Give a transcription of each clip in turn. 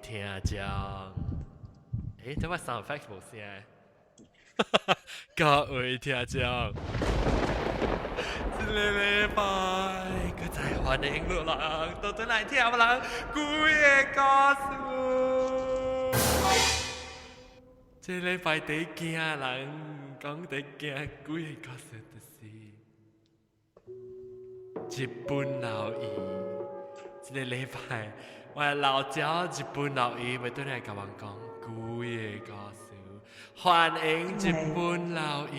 聽眾，欸，這我 sound effect 無聲。各位聽眾，這个禮拜，閣再歡迎你人倒轉來聽人鬼的故事。這禮拜第驚人講第驚鬼的故事，就是日本老姨。這个禮拜，我的老鳥日本老姨欲轉來共阮講鬼的故事。歡迎日本老姨。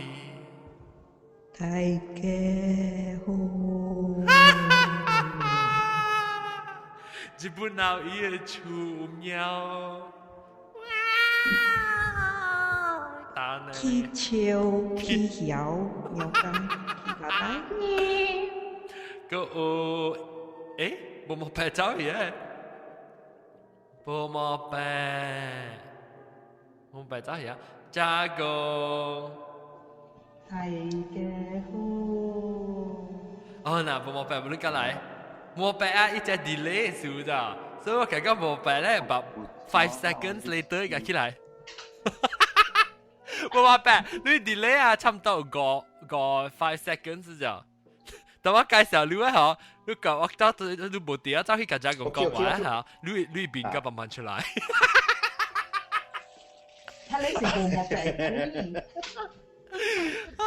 大家好。日本老姨的厝貓。起笑起曉，喵工起爸爸。閣有，欸，無毛白走去欸，無毛白，無白走去啊，加工。大家好。哦，那無毛白，無你過來，無白啊，伊只 delay 數咋，所以我感覺無白咧，about 5 seconds later 伊起來。無毛白，你 delay 啊，差毋多五個 5 seconds 咋。等我介紹你啊，嗬，你講我到你無佇啊，走去共遮講講話嚇，你變個慢慢出來。睇你是無毛白鬼。啊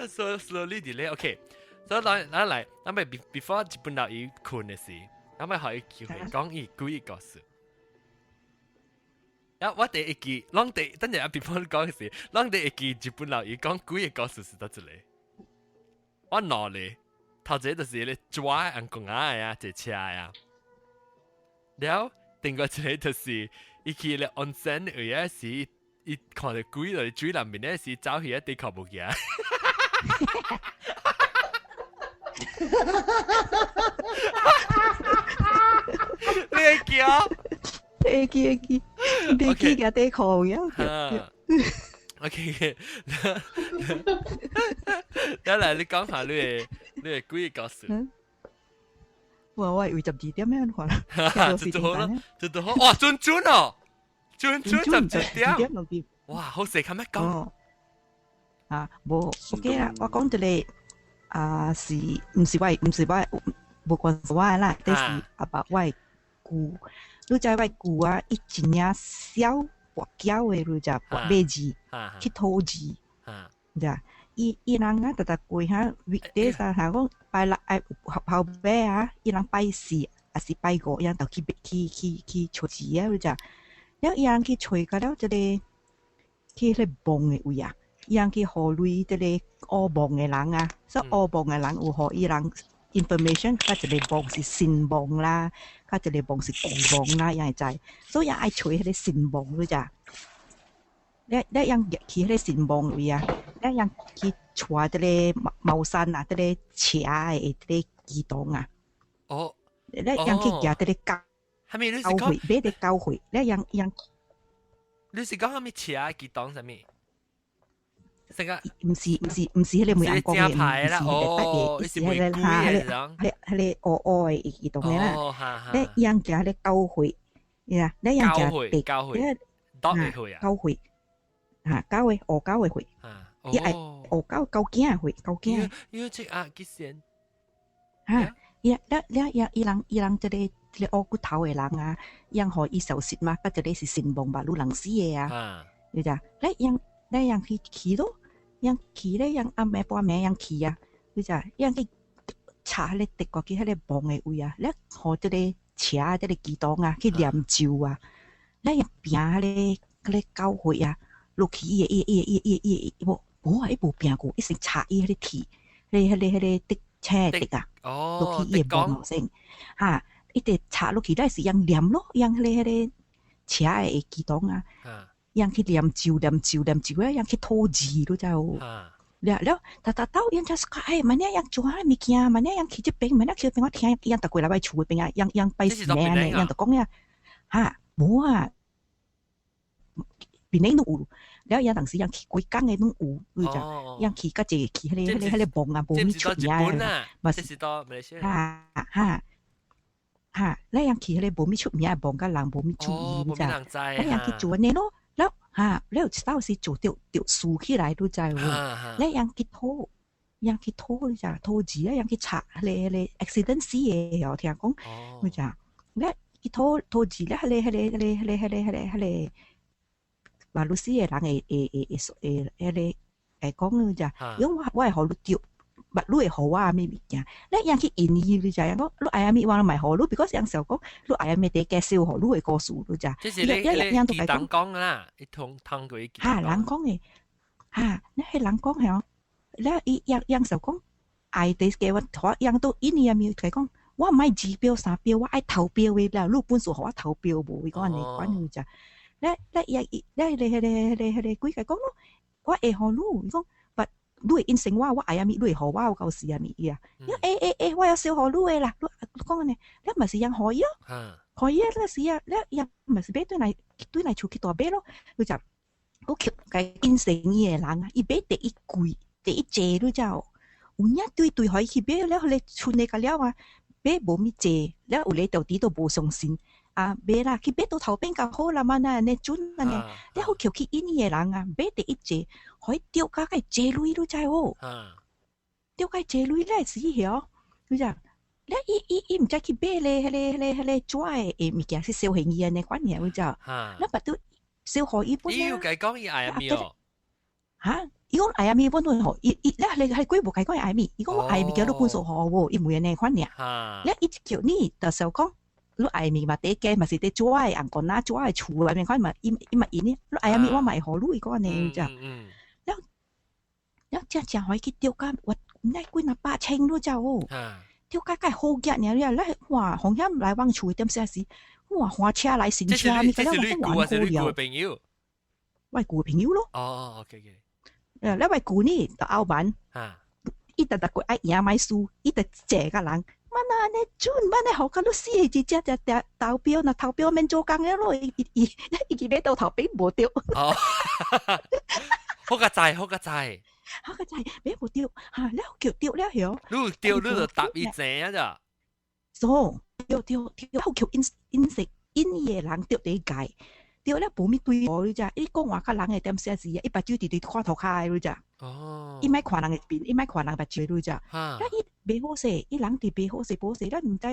，so slowly delay，OK。所以來來來，咱咪 before 日本老伊睏的時，咱咪予伊機會講伊鬼故事。啊，我第一記，攏第等陣啊，before 你講的時，攏第一記日本老伊講鬼的故事是佗一個？我兩個，頭一個就是咧抓紅公仔的啊，坐車的啊。了，另外一個就是伊去咧溫泉位啊時，伊看著鬼佇水內面咧時，走去啊底褲無見。你會記哦？會記會記，你記個底褲呀？OK，來來，你講下你的鬼故事。我我為12點咩看？就好啦，就好。哇，準準哦，準準12點。哇，好勢，咁樣講。啊，無，OK 啦，我講一个啊，是毋是我？毋是我，無關係我啦，這是阿爸我的姑。你知我姑啊，伊真正痟跋筊的，你知跋馬字，去討字，知伊伊人啊，逐逐過哈，weekdays 啊，若講拜六愛學校尾啊，伊人拜四抑是拜五，伊人就去去去去揣字啊，你知。了伊人去揣到了這个去彼個墓的位啊，伊人去予鐳這個烏墓的人啊，所以烏墓的人有予伊人 information，較一个墓是新墓啦，較一个墓是舊墓啦，伊會知，所以愛揣彼个新墓，你知。你你樣去彼個新墓位啊，你樣去揣這個貓山啊，這個車的這个機動啊。哦。你樣去行這个教教會，買個教會，你樣樣。你是講啥物車機動啥物？這個毋是毋是毋是彼个梅紅光的，毋是彼个哦，是彼个哈，彼个彼个烏烏的機動的啦。你樣行彼个教會，呀，你樣行地教會，教會。嚇，教會，學教的會，伊愛學教教囝的會，教囝。要這啊，幾先？嚇，伊了了伊伊人伊人這个這个烏骨頭的人啊，伊人予伊消息嘛，佮這个是新墓吧，愈人死的啊，你知？你樣你樣去去咯，樣去咧，樣暗暝半暝樣去啊，你知？樣去查彼個德國去彼个墓的位啊，你予這个車這个機動啊，去念咒啊，你樣拚彼个彼个教會啊。落去伊个伊个伊個伊個伊個無無啊！伊無拚過，伊先插伊彼个鐵，彼个彼个彼个竹青的竹啊，落去伊个墓先，哈！伊直插落去，咱是用念咯，用彼个彼个車的機動啊，用去念咒念咒念咒啊，用去吐字，你知無？了了，逐逐兜𪜶才講，哎，萬一用做啥物件，萬一用去這邊，萬一去這邊，我聽𪜶逐過來我厝邊啊，用用拜神明呢，𪜶就講呀，哈，無啊。檳城攏有，了伊當時𪜶去規工的攏有，你知？𪜶去較濟去彼个彼个彼个墓啊，無物出名的，嘛是。哈哈嚇，你人去彼个無物出名的墓，佮人無物注意，你知？你人去做按呢咯，了嚇，了到時做著著豎起來，你知無？你人去討，人去討你知？討錢啊，人去查彼個彼個 accident 死的哦，聽講，你知？你去討討錢咧，彼個彼個彼個彼個彼個彼個彼個話律師的人會會會會會彼個會講你知？因為我會予你著。你會予我啥物物件？你人去引伊，你知影講？你愛啥物我嘛會予你，because 人想講，你愛啥物第介紹予你的故事，你知？這是你你記當講啦，伊通通過伊。哈，人講的，哈，你彼人講的哦，了伊人人想講，愛第給我，人都印伊啥物，伊講，我毋愛二標三標，我愛頭標的啦，你本事予我頭標無？伊講按呢款你知？咧咧伊咧咧彼個彼個彼個鬼共講咯，我會予你，伊講。你會應承我，我愛啥物，你會予我有夠時啥物伊啊？伊講欸欸欸，我有燒予你的啦，你講按呢，你嘛是用予伊咯，予伊啊，那時啊，你伊嘛是買轉來轉來厝去大買咯，你就我去共應承伊的人啊，伊買第一貴第一濟，你知無？有影對對，予伊去買了，彼个村的甲了啊，買無物濟，了有咧到底都無相信。啊，買啦，去買到頭邊較好啦嘛，那按呢準按呢，了好求去引伊的人啊，買第一濟，予伊著甲會濟鐳，你知無？著甲濟鐳咧是曉，你知？了伊伊伊毋知去買咧，彼个彼个彼个紙的物件是燒現伊按呢款爾，你知？咱捌拄燒予伊本啊。伊有共講伊愛啥物哦？哈？伊講愛啥物，本來予伊伊，了彼個鬼無共講愛啥物，伊講我愛物件你本數予我無？伊問按呢款爾。了伊叫你就想講。你愛物嘛，第加嘛是佇紙的紅罐仔、紙的厝內面款嘛，伊伊嘛因呢，你愛啥物我嘛會予你，伊講按呢只。了了正正予伊去著甲我毋知幾若百千你知無？著甲較好額爾了，咧哇，風險來往厝點啥時，哇，換車來新車，物件了我講還好了。朋友，我舊朋友咯。哦，OK OK。誒，你我舊呢就後板，伊逐逐個愛贏買輸，伊就借共人。嘛若按呢準，嘛呢予甲你死的一隻隻隻投標，若投標免做工了咯，伊伊伊伊去買到頭邊無著。哦，好個在，好個在，好個在，買無著，哈，了叫著了曉。你著你就答伊錢啊咋？所著著著，好叫因因食因伊的人著第一屆。對了，無物對路你知？伊講話佮人會點寫字啊？伊目睭直直看塗跤的你知？哦。伊莫看人的面，伊莫看人目睭你知？啊，伊袂好勢，伊人佇袂好勢，無勢，咱毋知，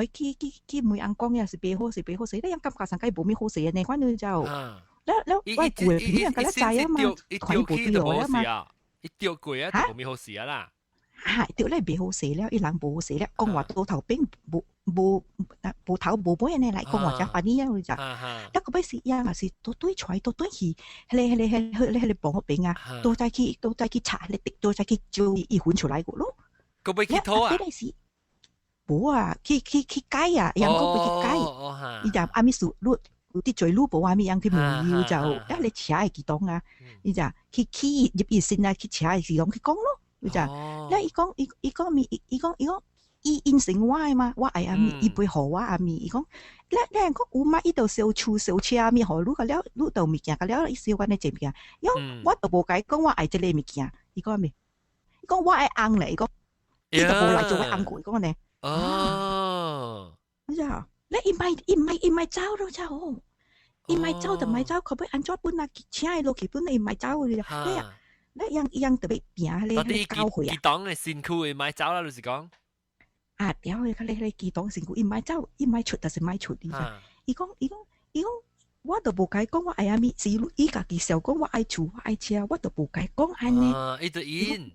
予去去去問翁講也是袂好勢，袂好勢，你樣感覺上佮伊無物好勢按呢款你知無？了了，我舊的朋友共咱知啊嘛，看伊無對路啊嘛。伊著過啊，就無物好勢啊啦。哈，著咧袂好勢了，伊人無好勢了，講話倒頭邊無無無頭無尾按呢來講話誠煩啊，你知？啊，個尾是伊嘛是倒轉出來，倒轉去，彼个彼个彼个彼个彼个墓邊啊，倒再去倒再去查彼個，倒再去招伊魂出來過咯。個尾去討啊？是無啊，去去去改啊，伊講欲去改，伊就啥物事，你得罪你無啥物樣去問伊就，啊你車會激動啊，伊就去去入伊身啊，去車會激動去講咯。你知？了伊講伊伊講物，伊講伊講伊應承我的嘛，我愛啥物，伊袂予我啥物。伊講，了了人講有嘛，伊就燒厝燒車物，予你個了，你就物件個了，伊燒阮的這物件。伊講我都無共伊講我愛這个物件，伊講啥物？伊講我愛翁咧，伊講，伊就無來做我翁過，伊講按呢。哦，你知？咧伊莫伊莫伊莫走咯，知無？伊莫走就莫走，可欲按怎本啊？請伊落去本伊莫走你知？你樣伊樣特別拚彼個教會啊！激動的身軀伊莫走啦，就是講。啊，對，彼個彼個激動身軀，伊莫走，伊莫出，就是莫出，你知？伊講伊講伊講，我都無共伊講我愛啥物，是伊家己想講我愛厝，我愛車，我都無共伊講按呢。啊，伊就應。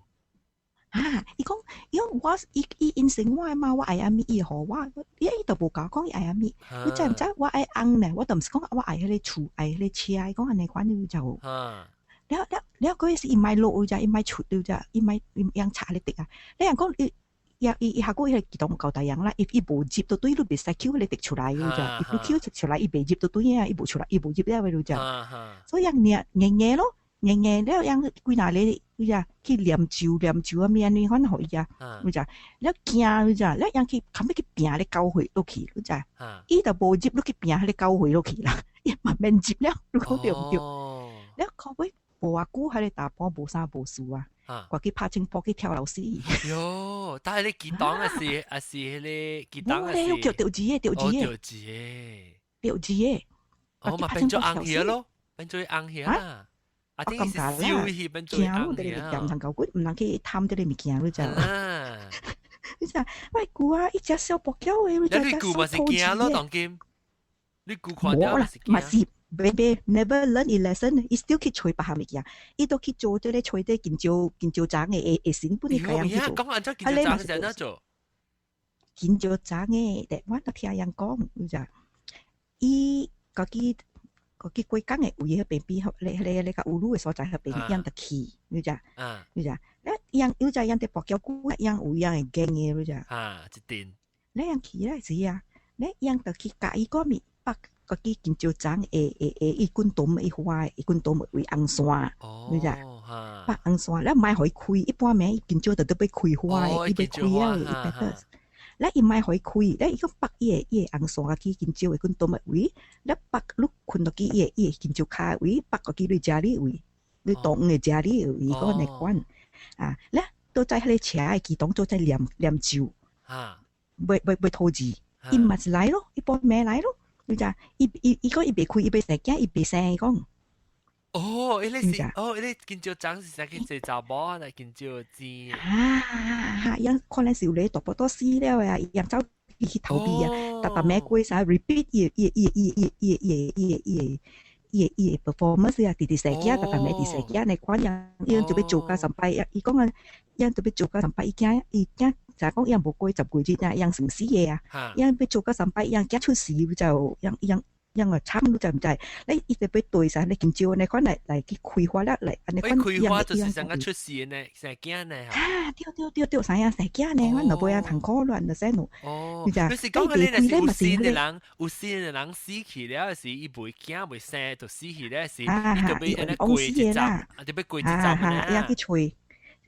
啊！伊講伊講我伊伊應承我的嘛，我愛啥物伊會予我，伊伊都無共我講伊愛啥物。你知毋知我愛翁呢？我都毋是講我愛彼個厝，愛彼個車，伊講按呢款你就。了了了，嗰時伊莫落去只，伊莫出去只，伊莫伊用查咧滴啊！你人講伊伊伊伊下個彼個激動夠大樣啦，伊伊無入到對，你袂使抾彼個滴出來，你知？伊抾出來，伊袂入到對啊，伊無出來，伊無入了，你知？所以人硬硬硬咯，硬硬了，樣幾若個，你知？去念咒念咒啊，物按呢款予伊啊，你知？了驚你知？了樣去，後尾去拚咧教會落去，你知？伊就無入，你去拚彼个教會落去啦，伊嘛免入了，你講對毋對？了後尾。無偌久，彼个查埔無三無四啊，過去拍青波去跳樓死。喲，但係你結黨還是還是彼个結黨？無咧，叫釣字的，釣字的。釣字的。釣字的。哦，嘛變做紅葉咯，變做紅葉啦。啊，我感覺啦，驚你這個物件毋通搞鬼，毋通去貪這個物件，你知無？你知，喂，姑啊，伊食小薄膠的，你知你姑嘛是驚咯，當今。你姑看無啦，嘛是 baby never learn a lesson，伊 still 去揣別項物件，伊都去做這個揣這金蕉金蕉欉的的成本，伊家樣去做。講按怎金蕉欉是按怎做？金蕉欉的，我都聽人講，你知，伊家己。個去過港的位彼邊邊，咧咧咧個烏魯的所在彼邊，𪜶就去，你知？你知？咧𪜶你知𪜶佇跋筊久，𪜶有𪜶的經驗，你知？啊，一定。咧𪜶去咧是啊，咧𪜶就去共伊講物，北個去金蕉欉的的的伊滾動伊花，伊滾動為紅線，你知？北紅線，咧莫予伊開，一般暝金蕉就都欲開花的，伊欲開啊，伊別得。咧伊莫予伊開，咧伊講北伊的伊的紅線去金蕉的滾動的位，咧北你困落去伊的伊的金蕉跤位，北過去你食你位，你當的食你位，講按呢款啊，咧都在彼个車的機動做在念念咒，欲欲欲吐字，伊嘛是來咯，伊半暝來咯，你知？伊伊伊講伊袂開，伊欲生囝，伊袂生伊講。哦，彼个是哦，彼个金蕉欉是啥去坐查某來金蕉子。啊哈，𪜶可能是有咧大肚多死了啊，𪜶走去逃避啊，逐逐暝過啥 repeat 伊伊伊伊伊伊伊伊伊伊伊 performance 啊，直直生囝，逐逐暝直生囝呢款樣，𪜶就欲做甲三擺，伊講啊，𪜶就欲做甲三擺，伊驚伊驚，就講𪜶無過十幾日啊，𪜶算死的啊，𪜶欲做甲三擺，𪜶驚出事就𪜶𪜶。𪜶個慘，你知毋知？你伊就欲對啥？你金蕉按呢款來來去開發了，來按呢款。開發就是上個出事呢，生囝呢。啊，對對對對，生啊生囝呢，我若無啊通苦亂就使喏。哦，你是講你若是有心的人，有心的人死去了時，伊袂驚袂生，就死去了時，伊就欲按呢過一站，啊，就欲過一站呢。啊，去揣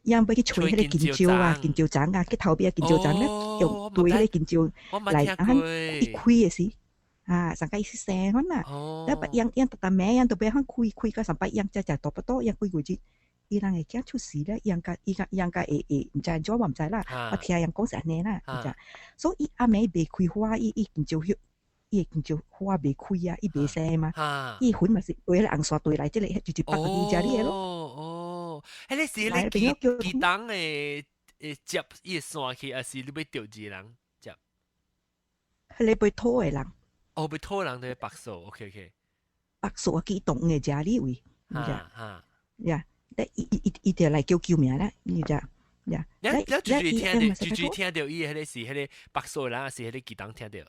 ，𪜶欲去揣彼个金蕉啊，金蕉欉啊，去頭尾金蕉欉咧，用對彼个金蕉來啊，一開的時。啊，上個伊是生款啦，了別𪜶𪜶逐逐暝𪜶都欲看開開到三擺𪜶才食大腹肚，𪜶幾個月，伊人會驚出事咧，𪜶共伊共𪜶共會會毋知按怎我毋知啦，我聽𪜶講是按呢啦，你知？所以伊暗暝袂開花，伊伊金蕉葉，伊金蕉花袂開啊，伊袂生嘛，伊魂嘛是對彼個紅線對來，這個就是北個伊食你的咯。哦哦，彼個是彼個機機動的會接伊的線去，還是你欲釣一個人接？彼個欲討的人。哦，欲討人的白數，OK OK。白數去動的食你位，你知？呀，伊伊伊就來叫救命啦，你知？呀，你你最最聽著，最最聽著伊彼個是彼個白數的人，還是彼個機動聽著？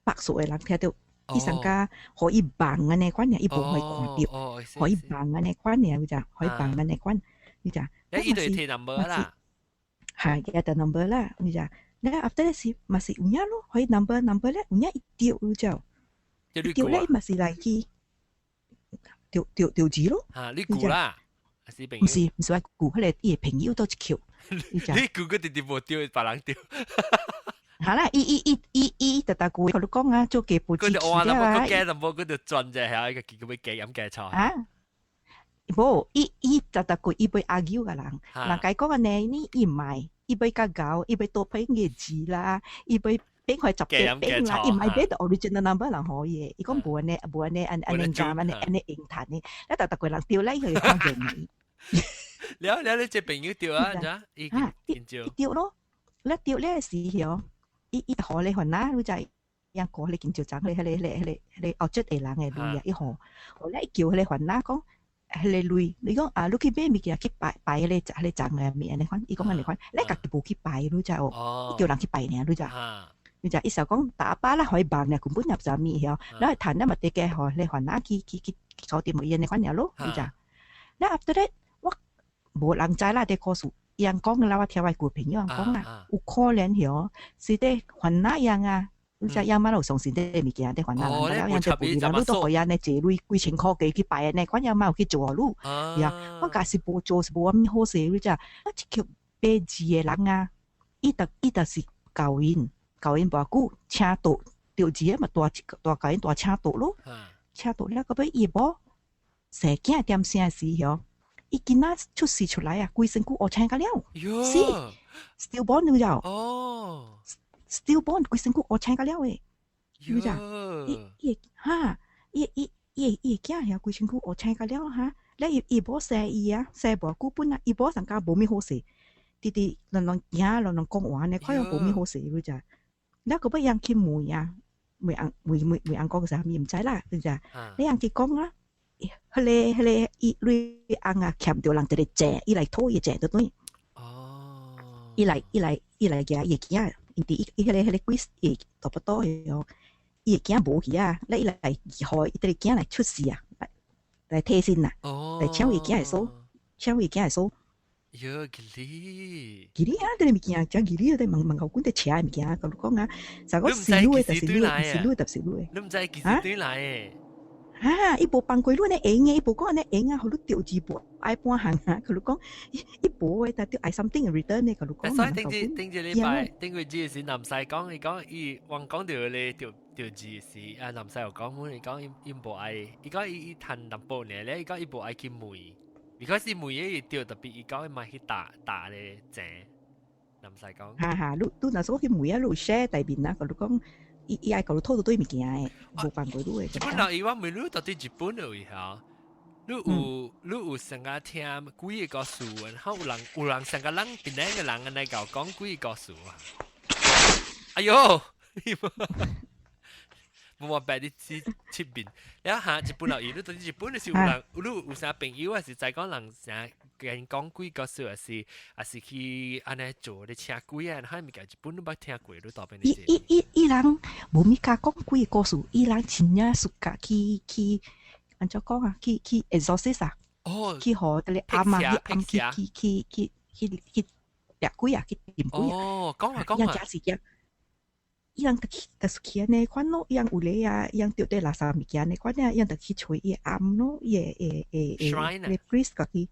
白數的人聽著，伊上加予伊望按呢款爾，伊無予伊看著，予伊望按呢款爾，你知？予伊望按呢款，你知？伊就提 number 啦。係，伊提 number 啦，你知？咧 after 是嘛是有影咯，予伊 number number 咧有影伊著你知？伊著咧嘛是來去著著著字咯。嚇，你估啦？毋是毋是我估，彼个伊的朋友都一扣。你估個直直無著，別人著。嚇啦，伊伊伊伊伊逐逐句，佮你講啊，做基本知識啊。佢驚就無，佢就轉者下，伊個結果欲加飲加錯。啊？無，伊伊逐逐句伊欲 argue 共人，人共伊講按呢，你伊毋愛。伊欲較𠢕，伊欲多配個字啦，伊欲變開十個變啦，伊毋愛買 original number 人予伊的，伊講無按呢，無按呢，按按呢夾，按呢按呢用趁的，咧逐逐個人著咧，伊就看見。了了，你這朋友著啊，怎？伊伊著咯，咧著咧時候，伊伊予咧番仔，你知？𪜶過彼个金蕉欉，彼个彼个彼个彼个後節的人的鐳啊，伊予，予咧伊叫彼个番仔講。彼个鐳，你講啊，你去買物件去拜拜彼個彼个欉的物按呢款，伊講按呢款，你家己無去拜，你知無？伊叫人去拜爾，你知？你知？伊想講打靶啦，予伊望爾，根本也毋知物曉，然後趁了嘛，得加予你番仔去去去搞掂伊按呢款爾咯，你知？แล้ว after that 我無人知啦，這故事，伊人講啦，我聽我舊朋友人講啦，有可能曉是佇番仔樣啊。你知𪜶嘛有相信這個物件，佇番仔人，了𪜶就不人，你都予𪜶呢借鐳幾千箍加去拜按呢，款𪜶嘛有去做予你，呀，我假是無做是無啥物好勢，你知？啊，這叫買字的人啊，伊就伊就是教𪜶，教𪜶無久，請倒著字的嘛，大大共𪜶大請倒咯，請倒了，到尾伊無生囝點聲時嗬，伊囡仔出世出來啊，規身軀烏青甲了，是 stillborn 你知？哦，stillborn 規身軀烏青甲了的，你知？伊伊哈，伊伊伊伊囝遐規身軀烏青甲了哈，咧伊伊某生伊啊，生無久本啊，伊某上加無物好勢，直直亂亂行亂亂講話呢，看樣無物好勢，你知？了閣欲人去問啊，問翁問問問翁公啥物毋知啦，你知？你人去講啊，彼個伊你翁啊欠著人一个債，伊來討伊債就對。伊來舉伊囝，因佇伊伊彼個鬼伊大腹肚的哦，伊的囝無去啊，咧伊來予伊個囝來出世啊，來替身啊，來搶伊囝的數，搶伊囝的數。喲，吉利！吉利啊！這個物件真吉利啊！問問後管佇車的物件，佮你講啊，啥個是你的，就是你的，毋是你的，就是你的。你毋知其實對來的？啊！伊無放過你呢閒的，伊無講按呢閒啊，予你著字無愛半項啊，佮你講，伊無的，但著愛 something in return 的，佮你講。所以頂日頂日禮拜頂個日是南西講，伊講伊往講著咧著著字是啊，南西又講，伊講伊伊無愛，伊講伊伊趁淡薄爾咧，伊講伊無愛去問。because 伊問伊著特別，伊講伊嘛去打打咧錢，南西講。哈哈，你你若說去問啊，你有 share 大面啊，佮你講，伊伊愛共你討到對物件的，無放過你的。日本人伊我問你到底日本有嚇？你有成日聽鬼个故事，然後有人成個人邊兩個人來共講鬼故事啊？哎喲！無話白你知出面，你下日本人伊，你到底日本是有人，你有啥朋友還是在講人啥跟講鬼故事，還是去按呢做咧請鬼啊？還物件日本你捌聽過？你倒邊？伊伊伊伊人無物共講鬼故事，伊人真正暑假去去按怎講啊？去去 exorcist 啊？去予這个暗啊，去暗去去去去去去掠鬼啊，去點鬼啊？哦，講啊講啊！伊人就去，就是去按呢款咯，伊人有咧啊，伊人著佇垃圾物件呢款啊，伊人就去揣伊暗咯，伊會會會會 priest 家己，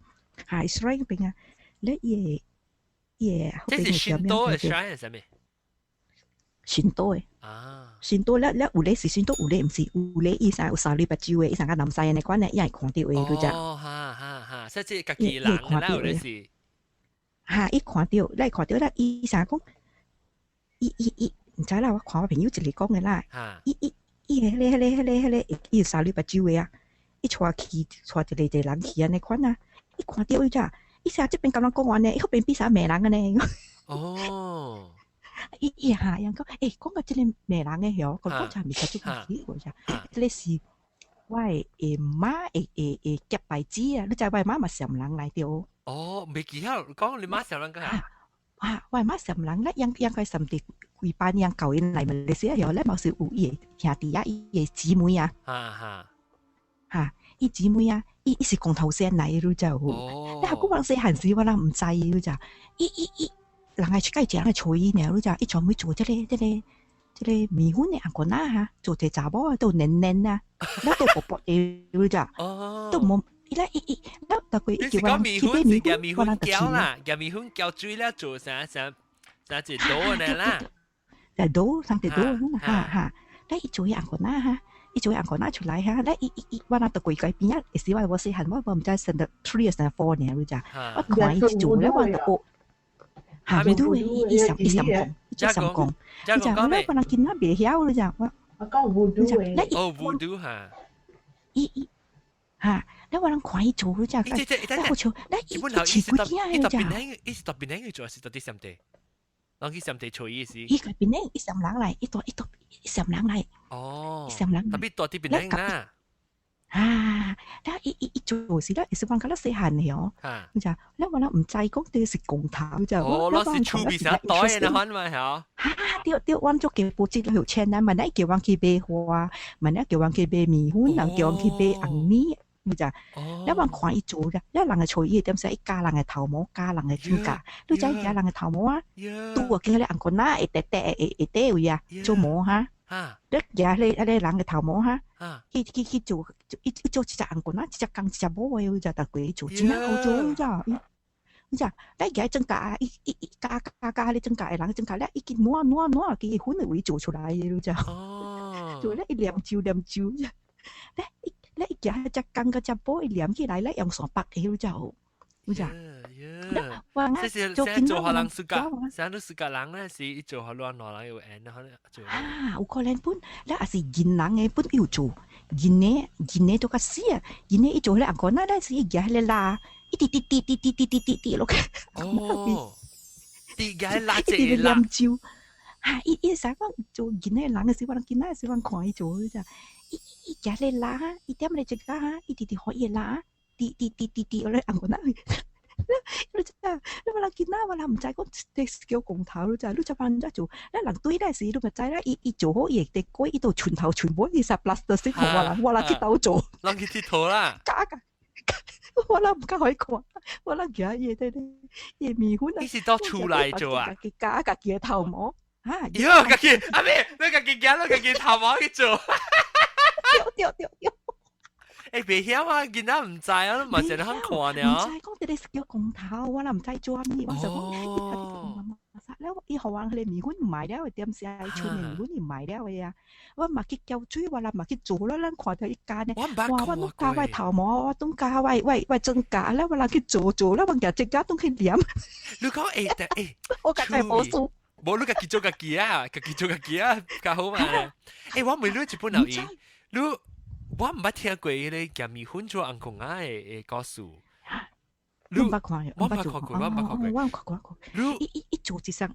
哈，shrine 邊啊，咧伊會伊會。這是神道的 shrine 係啥物？神道的。啊。神道咧咧有咧是神道，有咧毋是，有咧伊啥有三里八州的，伊啥個南西按呢款咧，伊會看著的，你知？哦，哈哈哈，所以這家己人啦，有咧是。哈，伊看著，咧看著咧，伊啥講，伊伊伊。毋知啦，我看我朋友一個講的啦，伊伊伊彼个彼个彼个彼个，伊有三里目睭的啊，伊帶去帶一個一個人去按呢款啊，伊看著伊只，伊啥這邊共人講話呢，伊彼邊比啥罵人的呢？伊伊哈，人講，欸，講到這個罵人的曉，講講就物件足奇怪只，這個是我的媽會會會結拜子啊，你知我的媽嘛暹人來著。哦，袂記曉，講你媽暹人個啊？啊，我媽暹人咧，應應該甚至規班人舊因來馬來西亞曉咧，嘛是有伊的兄弟啊，伊的姊妹啊。哈，伊姊妹啊，伊伊是光頭先來的，你知無？你學古人細漢時，我人毋知，你知？伊伊伊，人愛出街食，人愛揣伊爾，你知？伊專門做這個麵粉的紅罐仔哈，做一個查某啊，都黏黏啊，咱都薄薄的，你知？都無。伊咧伊伊，咱大概伊叫我去買麵粉，麵粉膠啦，夾麵粉膠水了做啥啥啥一朵呢啦？一朵，上一朵，哈哈。咧伊做紅罐仔哈，伊做紅罐仔出來哈，咧伊伊伊，我若到過街邊仔，時我無細漢，我無毋知 standard three 定 four 爾，你知？我看伊做咧，我就學。哈，伊都伊伊上伊上講，伊做上講，伊講我我人囡仔袂曉，你知？我我講 voodoo 的。哦，voodoo 哈。伊伊哈，你我人看伊做，你知？你好笑，你伊伊飼鬼囝的，你知？伊是到邊個做，是到底啥地？人去啥地找伊是？伊個邊個伊暹人來，伊到伊到伊暹人來。哦。伊暹人。特別到佇邊個啦？啊！咧伊伊伊做時咧，是講較細漢的哦。你知？咧我人毋知講這是光頭，知？哦，那是厝邊啥袋的款嘛，嚇。哈！對對，阮足加補這有錢啊！萬一叫阮去買花，萬一叫阮去買麵粉，人叫阮去買紅米，你知？咧阮看伊做咧，咧人會揣伊點說，伊咬人的頭毛，咬人的指甲，你知咬人的頭毛啊？拄啊，見彼個紅罐仔會塊塊會會塊位啊，做毛哈。你舉彼個人的頭毛哈，去去去做，伊伊做一隻紅罐仔，一隻公一隻母的，你知？逐個做真正好做，你知？你知？你舉指甲，伊伊伊咬咬咬彼指甲的人指甲咧，已經挪挪挪，伊粉的位做出來，你知？做咧伊念咒念咒，咧伊你伊舉隻羹個隻波伊黏起來，你用線縛起就，有咋？哇！這是做予人 suka，啥都 suka 人咧，是伊做予亂亂人有緣，可能做。啊，有可能本，你也是銀人的本有做，銀的銀的都較死啊，銀的伊做彼個紅罐仔咧是伊舉彼個蠟，一直滴滴滴滴滴滴滴滴落去。哦，滴舉蠟一直念咒。哈，伊伊啥講做囡仔人的時，我人囡仔時，我看伊做咋，伊伊舉咧蠟，伊點咧一個哈，伊直直予伊蠟，滴滴滴滴滴落咧紅罐仔。你知啊？你話人囡仔，我人毋知講這叫光頭，你知？你才幫人做，你人對咧時，你咪知啦。伊伊做好伊會得過，伊都寸頭寸尾，伊煞 plaster 先予我人，我人去倒做。人去𨑨迌啦。假噶，我人毋敢予伊看，我人舉伊個伊麵粉啊。伊是到厝內做啊？加家己的頭毛。啊！喲，家己阿妹，你家己行，你家己頭毛去做。對對對對。欸，袂曉啊，囡仔毋知啊，嘛是咧通看爾。毋知講這個是叫光頭，我若毋知做啥物，我就講，了伊予我彼個麵粉賣了，點時厝的麵粉伊賣了的啊。我嘛去澆水，我嘛去做了，咱看著伊間呢。哇！我攏加我頭毛，我攏加我我我妝甲，了我人去做做了，我舉這家攏去黏。你講欸欸，我家己無輸。無你家己做家己啊，家己做家己啊，較好嘛。欸，我問你一本留意，你。我毋捌聽過彼個夾麵粉做紅罐仔的故事。你毋捌看？我毋捌看過，我毋捌看過。我看過過。伊伊伊做一雙，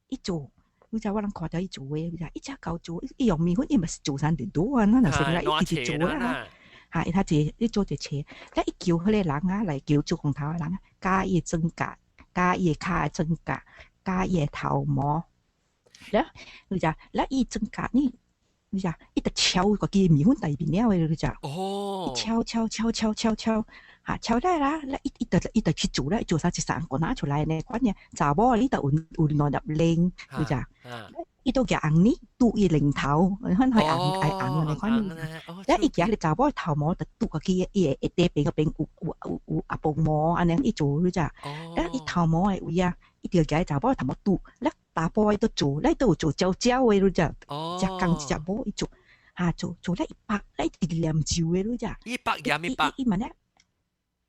伊做，你知我人看著伊做的，你知伊只夠做，伊用麵粉，伊嘛是做啥佇倒啊？咱若是來伊直直做啦。哈，伊他一伊做一車，咧伊叫彼個人啊來叫做光頭的人啊，加伊的妝甲，加伊的跤的妝甲，加伊的頭毛。咧，你知？咧伊妝甲你。你知？伊就敲個機麵粉內面了的，你知？哦。敲敲敲敲敲敲，哈敲了啦，咧伊伊就伊就去做咧，做啥一三個拿出來呢？款呢，查某你就有有兩粒鈴，你知？伊都舉紅呢，拄伊領頭，你看係紅係紅的款。咧伊舉個查某頭毛就拄個機伊會底邊個邊有有有有阿婆毛按呢伊做，你知？咧伊頭毛的位啊，伊就舉查某頭毛拄咧。查埔伊都做，咧都有做焦焦的，你知？只工一隻某伊做，哈做做咧一百，咧一直念咒的，你知？一百廿一百。伊嘛咧，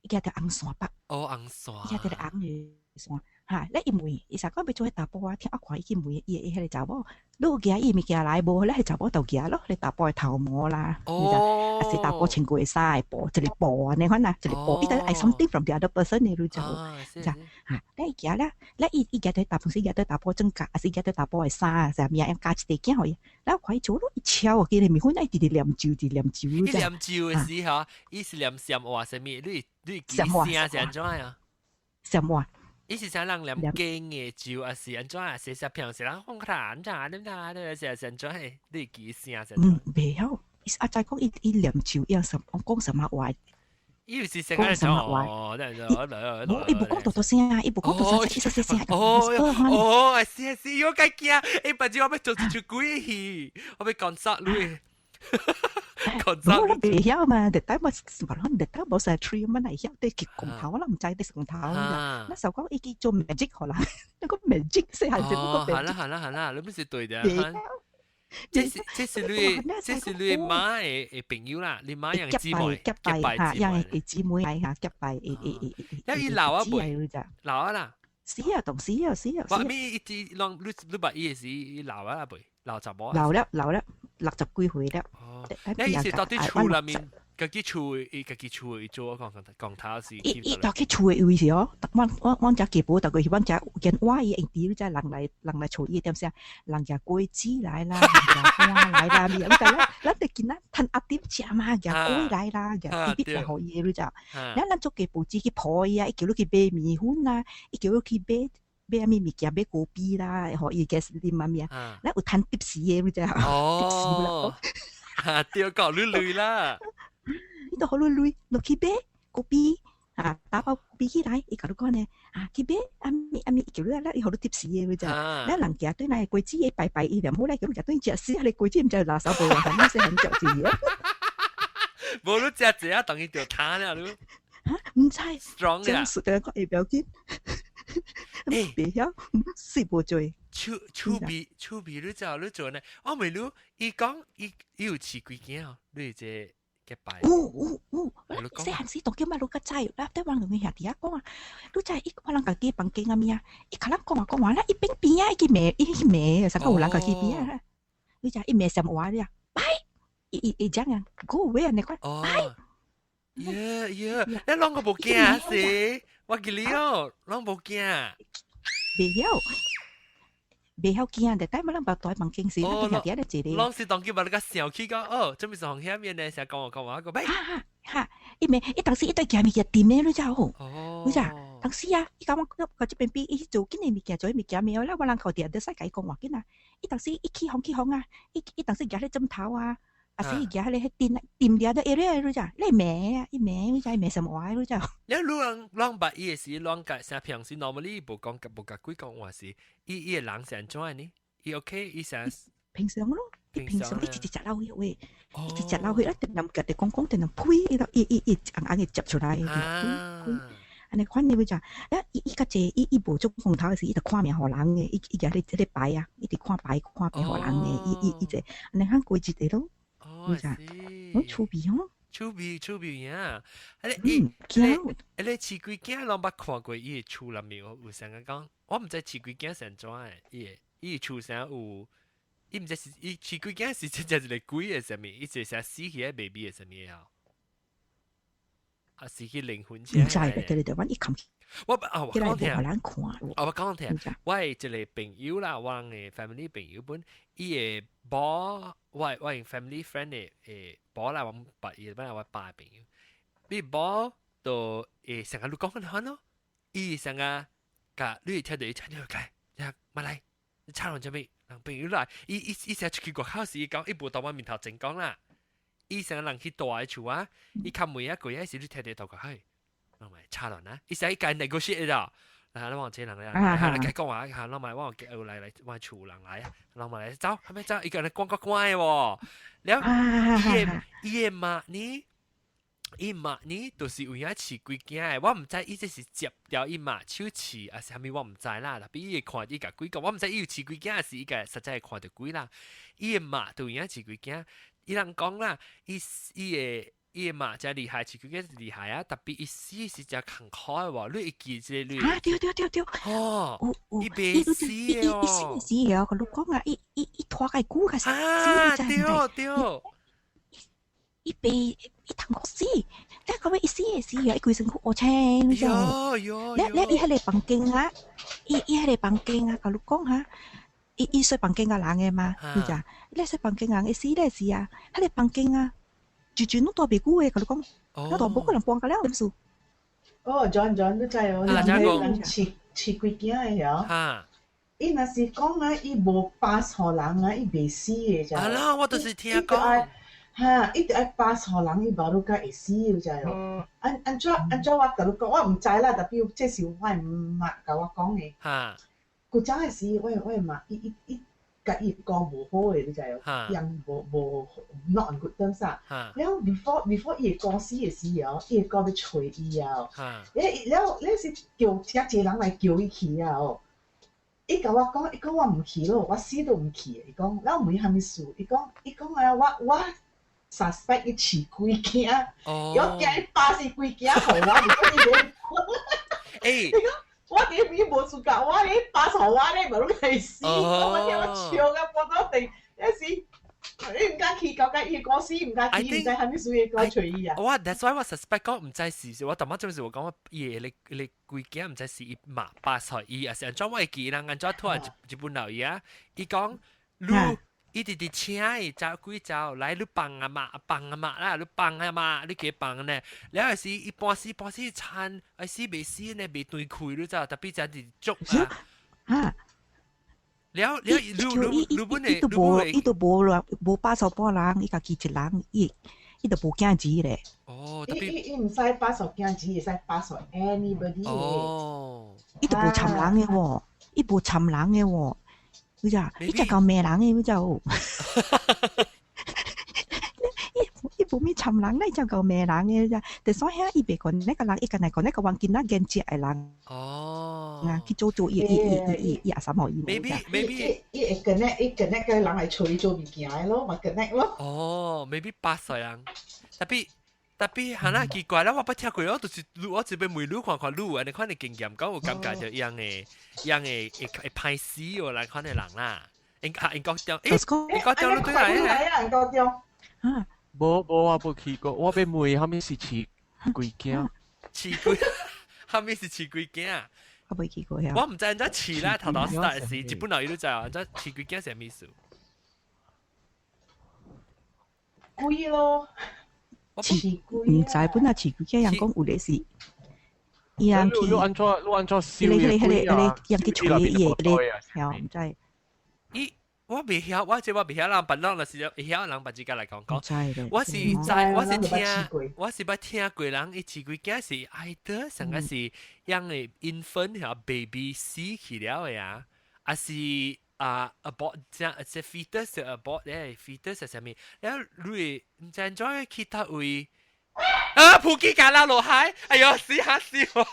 伊舉著紅線縛。哦，紅線。伊舉著紅的線，哈！咧伊問，伊實講欲做彼查埔啊，聽我看伊去問伊伊彼個查某，你有舉伊物件來無？咧彼查某就舉咯，彼查埔的頭毛啦，你知？啊是查埔穿過的衫的布，一個布按呢款啊，一個布，伊就愛 something from the other person 的，你知無？知？哈！咧伊舉咧，咧伊伊舉著大部分舉著查埔妝甲，還是舉著查埔的衫啊，啥物啊，用加一塊囝予伊。咧我看伊做咯，伊敲記得麵粉，伊直直念咒，直念咒。伊念咒的時候，伊是念什話啥物？你你記聲是按怎啊？什話？伊是啥人念經的咒，還是按怎啊？寫寫平時人講較按怎啊？點啊？你是按怎？你記聲是？嗯，袂曉。阿仔講伊伊念咒，伊什講什麼話？伊是講什麼話？無，伊無講大大聲，伊無講大聲，伊細細聲。哦哦，是是，我該驚。欸，不然我欲做一出鬼戲，我欲講殺你。無，我袂曉嘛，特底我無特底無啥吹，我哪會曉對去光頭，我毋知對光頭。那時候講伊去做 magic 好啦，那個 magic 細漢時嗰個 magic。好啦好啦好啦，你不是對的。這是這是你這是你媽的的朋友啦，你媽樣姊妹結拜嚇，樣的姊妹嚇結拜，誒誒誒誒。伊老啊未？老啊啦。死啊，同死啊死啊！我咪一直攏你你捌伊的時，伊老啊未？老查某。老了老了，六十幾歲了。哦，你伊是到底厝內面，家己厝伊家己厝伊做講講頭是。伊伊到去厝的位是哦，我我阮遮基本逐個是阮遮有見我伊用佇你知人來人來厝伊點聲，人舉果子來啦，人舉花來啦，你知啦？咱佇囡仔趁阿點食嘛，舉果來啦，舉滴滴來予伊你知？咱咱做家報紙去抱伊啊，伊叫你去買麵粉啊，伊叫你去買。買啥物物件，買果啤啦，予伊個啉啊物啊，咱有趁貼士的，你知無？哦，貼士啦，對，夠你鐳啦，伊都予你鐳，落去買果啤啊，打包果啤起來，伊共你講呢，啊，去買啊物啊物，叫你啊，伊予你貼士的，你知？咱人行對來果子的拜拜伊念好來，叫你食頓食死，彼個果子毋知垃圾無，反正細漢食一個。無你食濟啊，當伊著攤了你。哈，毋知，strong 啊，這樣講會不要緊。欸，袂曉，水無濟。厝厝邊厝邊你知你做呢？我問你，伊講伊伊有飼幾間哦？你這結拜。有有有，細漢時當叫嘛，你較知，啦，對我兩個兄弟仔講啊，你知伊我人家己房間啊物啊，伊較人講話講話啦，伊邊邊啊，伊去罵，伊去罵，啥個有人家己邊啊，你知伊罵什麼話咧？拜，伊伊伊講啊，go away 你看，哦，yeah，你攏個無驚是？我記你哦，攏無驚。袂曉。袂曉驚的，但係我人捌蹛房間時，咱兄弟咧坐咧。攏是當叫把你個想起講，哦，做咩是紅遐面呢？成日講我講話個，哈哈哈！伊咪伊當時伊對行物件掂咧，你知無？你知？當時啊，伊講我我這邊比伊做緊的物件，做物件沒有啦，我人靠定得使共伊講話緊啊。伊當時伊起風起風啊，伊伊當時舉咧枕頭啊，啊是伊舉咧彼墊墊掠的 area，你知？你罵啊，伊罵，你知罵什麼話？你知？你你人攏捌伊的時，攏甲啥平時 normally 無講無共鬼講話時，伊伊的人是按怎呢？伊 OK，伊啥？平常咯，伊平常伊直直食老血喂，伊直食老血，一定人家己講講，定人呸，伊伊伊伊硬硬會接出來，呸呸。按呢款你會食，啊伊伊較濟，伊伊無做風頭的時，伊就看命予人的，伊伊舉咧這個牌啊，伊直看牌看命予人的，伊伊伊這按呢款過日的咯。哦，是，好趣味哦。趣味趣味呀！啊你伊你你飼鬼囝攏捌看過伊的厝內面有啥個講？我毋知飼鬼囝是按怎的，伊的伊的厝啥有？伊毋知是伊飼鬼囝是真正一個鬼的啥物？伊是啥死去的 baby 的啥物啊？啊，死去靈魂。毋知咧，對對對，我一看。我啊，我講聽，難看。啊，我講聽，我的一個朋友啦，我的 family 朋友本，伊的某，我我 family friend 的誒某啦，我爸伊本來我爸的朋友，伊某就會成日你講緊款咯，伊成日共你會聽到伊聽到講，你馬來，你吵人做咩？人朋友來，伊伊伊成日出去外口時，伊講伊無當我面頭前講啦，伊成日人去大的厝啊，伊敲門啊，過來時你聽到頭講，嘿。咪差亂啊！伊使伊家 negotiate 咗，嗱，你望這人咧，你講話嚇，攞埋我叫來來我厝人來啊，攞埋來走，係咪走？伊個人講個乖喎，了伊的伊的媽呢？伊媽呢，就是有影飼鬼囝的，我毋知伊這是接掉伊媽手飼，還是啥物，我毋知啦。特別伊會看伊共鬼講，我毋知伊有飼鬼囝，還是伊個實在會看著鬼啦。伊的媽就有影飼鬼囝，伊人講啦，伊伊的。伊的媽真厲害，飼鬼囝厲害啊！特別伊死是真艱苦的喎，你會記這個？啊對對對對，哦，伊袂死的哦，伊死死的哦，佮你講啊，伊伊伊拖較久較死，啊對對，伊袂伊通過死，但係講伊死的時啊，伊規身軀烏青，你知無？你你伊彼個房間啊，伊伊彼個房間啊，佮你講哈。伊伊睡房間共人的嘛，你知？你睡房間人，伊死咧時啊，彼個房間啊。就就攏蹛袂久的，共你講，那蹛無可能搬甲了，點數？哦，John John，你知哦，人人飼飼鬼囝的曉？伊若是講啊，伊無 pass 予人啊，伊袂死的，知？啊啦，我就是聽講。哈，伊著愛 pass 予人，伊無你才會死，你知無？按按怎按怎我共你講，我毋知啦，特別這是我的媽共我講的。古早的時，我我的媽，伊伊伊。共伊講無好的，你知無？人無無 not on good terms 啊。了 before before 伊會過死的時候，伊會講欲揣伊啊。了了是叫遮濟人來叫伊去啊哦。伊共我講，伊講我毋去咯，我死都毋去。伊講，了問伊啥物事？伊講，伊講啊，我我 suspect 伊飼鬼囝，我驚伊 pass 伊鬼囝予我，欸，伊講。我伫邊無事甲我咧 pass 予我咧，無你會死。我聽我笑甲半到地，那時你毋敢去，搞甲伊過死，毋敢去，毋知啥物事會過揣伊啊。我 that's why 我 suspect 講毋知是，我淡仔就是我講我伊的你鬼囝毋知是伊媽 pass 予伊，還是按怎我會記人按怎突然一本留意啊？伊講你伊直直請伊走鬼走來，你放阿媽放阿媽啦，你放阿媽，你給放呢？了後是伊半死半死餐，愛死袂死呢？袂斷氣你知，特別真是足啊！啊！了了，你你你本伊都無，伊都無啦，無 pass 予半人，伊家己一人，伊伊都無囝兒咧。哦，伊伊伊毋使 pass 予囝兒，會使 pass 予 anybody。哦，伊都無摻人的喎，伊無摻人的喎。你知？伊只夠罵人的，你知無？伊伊無咪摻人咧，只夠罵人的咋？但所以伊袂講那個人，伊干焦講那個環境那見食的人。哦。啊，去做做伊伊伊伊伊阿三號伊。 Maybe maybe 伊會 connect，伊 connect 個人來揣伊做物件的咯，嘛 connect 咯。哦，maybe 8歲人， Tapi，tapi 係啦，奇怪啦，我捌聽過，我就是我這邊問你看看你，按呢款的經驗，講有感覺就樣的，樣的會會歹死哦，來款的人啦。英啊英國中，欸，英國中你對來啊？英國中。啊。無無我無去過，我欲問啥物是飼鬼囝？飼鬼，啥物是飼鬼囝？我未去過呀。我毋知按怎飼啦，頭頭 start 時，日本人伊都知啊，按怎飼鬼囝是啥物意思？鬼咯，飼鬼。毋知本來飼鬼囝，人講有咧是，伊人去。你按怎你按怎燒伊個鬼啊？伊人去吹伊個，曉毋知。伊我袂曉，我這我袂曉，人別人若是會曉人別自家來講講。我是知，我是聽，我是捌聽過人伊飼鬼囝是愛得，上個是養的 infant 曉 baby 死去了的啊，還是啊 abort 這這 fetus abort 咧，fetus 係啥物？了你會毋知按怎去佗位啊？普吉加拉落海，哎喲死嚇死我！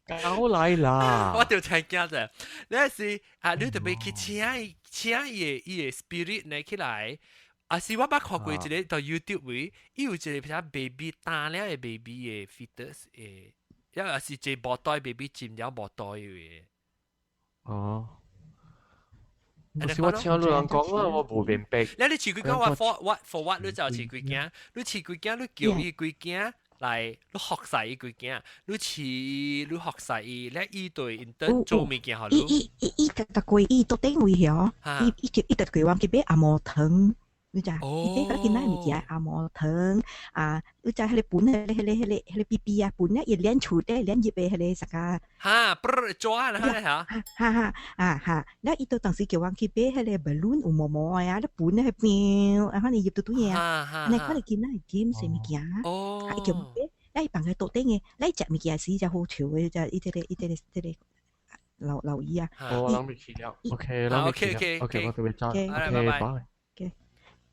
狗狗來啦！我就聽驚者，你是啊，你特別去請伊請伊的伊的 spirit 呢起來，啊是我捌看過一個到 YouTube 位，伊有一個啥 baby 打了的 baby 的 fetus 的，抑是一個無袋 baby 進了無袋的。哦。是我聽路人講啊，我無明白。你你飼鬼囝，我 for what for what 你就飼鬼囝，你飼鬼囝，你叫伊鬼囝。來，你學晒伊鬼囝，你飼你學晒伊，咧伊對因等做物件予你。伊伊伊伊逐逐過伊到頂位曉，伊伊伊逐過往去買紅毛糖，你知？伊買個囡仔物件紅毛糖啊，你知彼個盤彼個彼個彼個彼個 B B 啊，盤咧伊連厝底連入的彼個啥個？哈，不抓啦，哈哈哈啊哈！了伊到當時叫阮去買彼個 balloon 有毛毛的啊，咧盤咧變，啊，反正入嘟嘟嘢啊，你看你囡仔會金啥物件？哦，啊，伊叫買，咧伊放喺桌頂的，咧食物件時才好笑的，才伊這個伊這個這個留留意啊。哦，人未去了，OK，人未去了，OK，我特別早，OK，拜拜。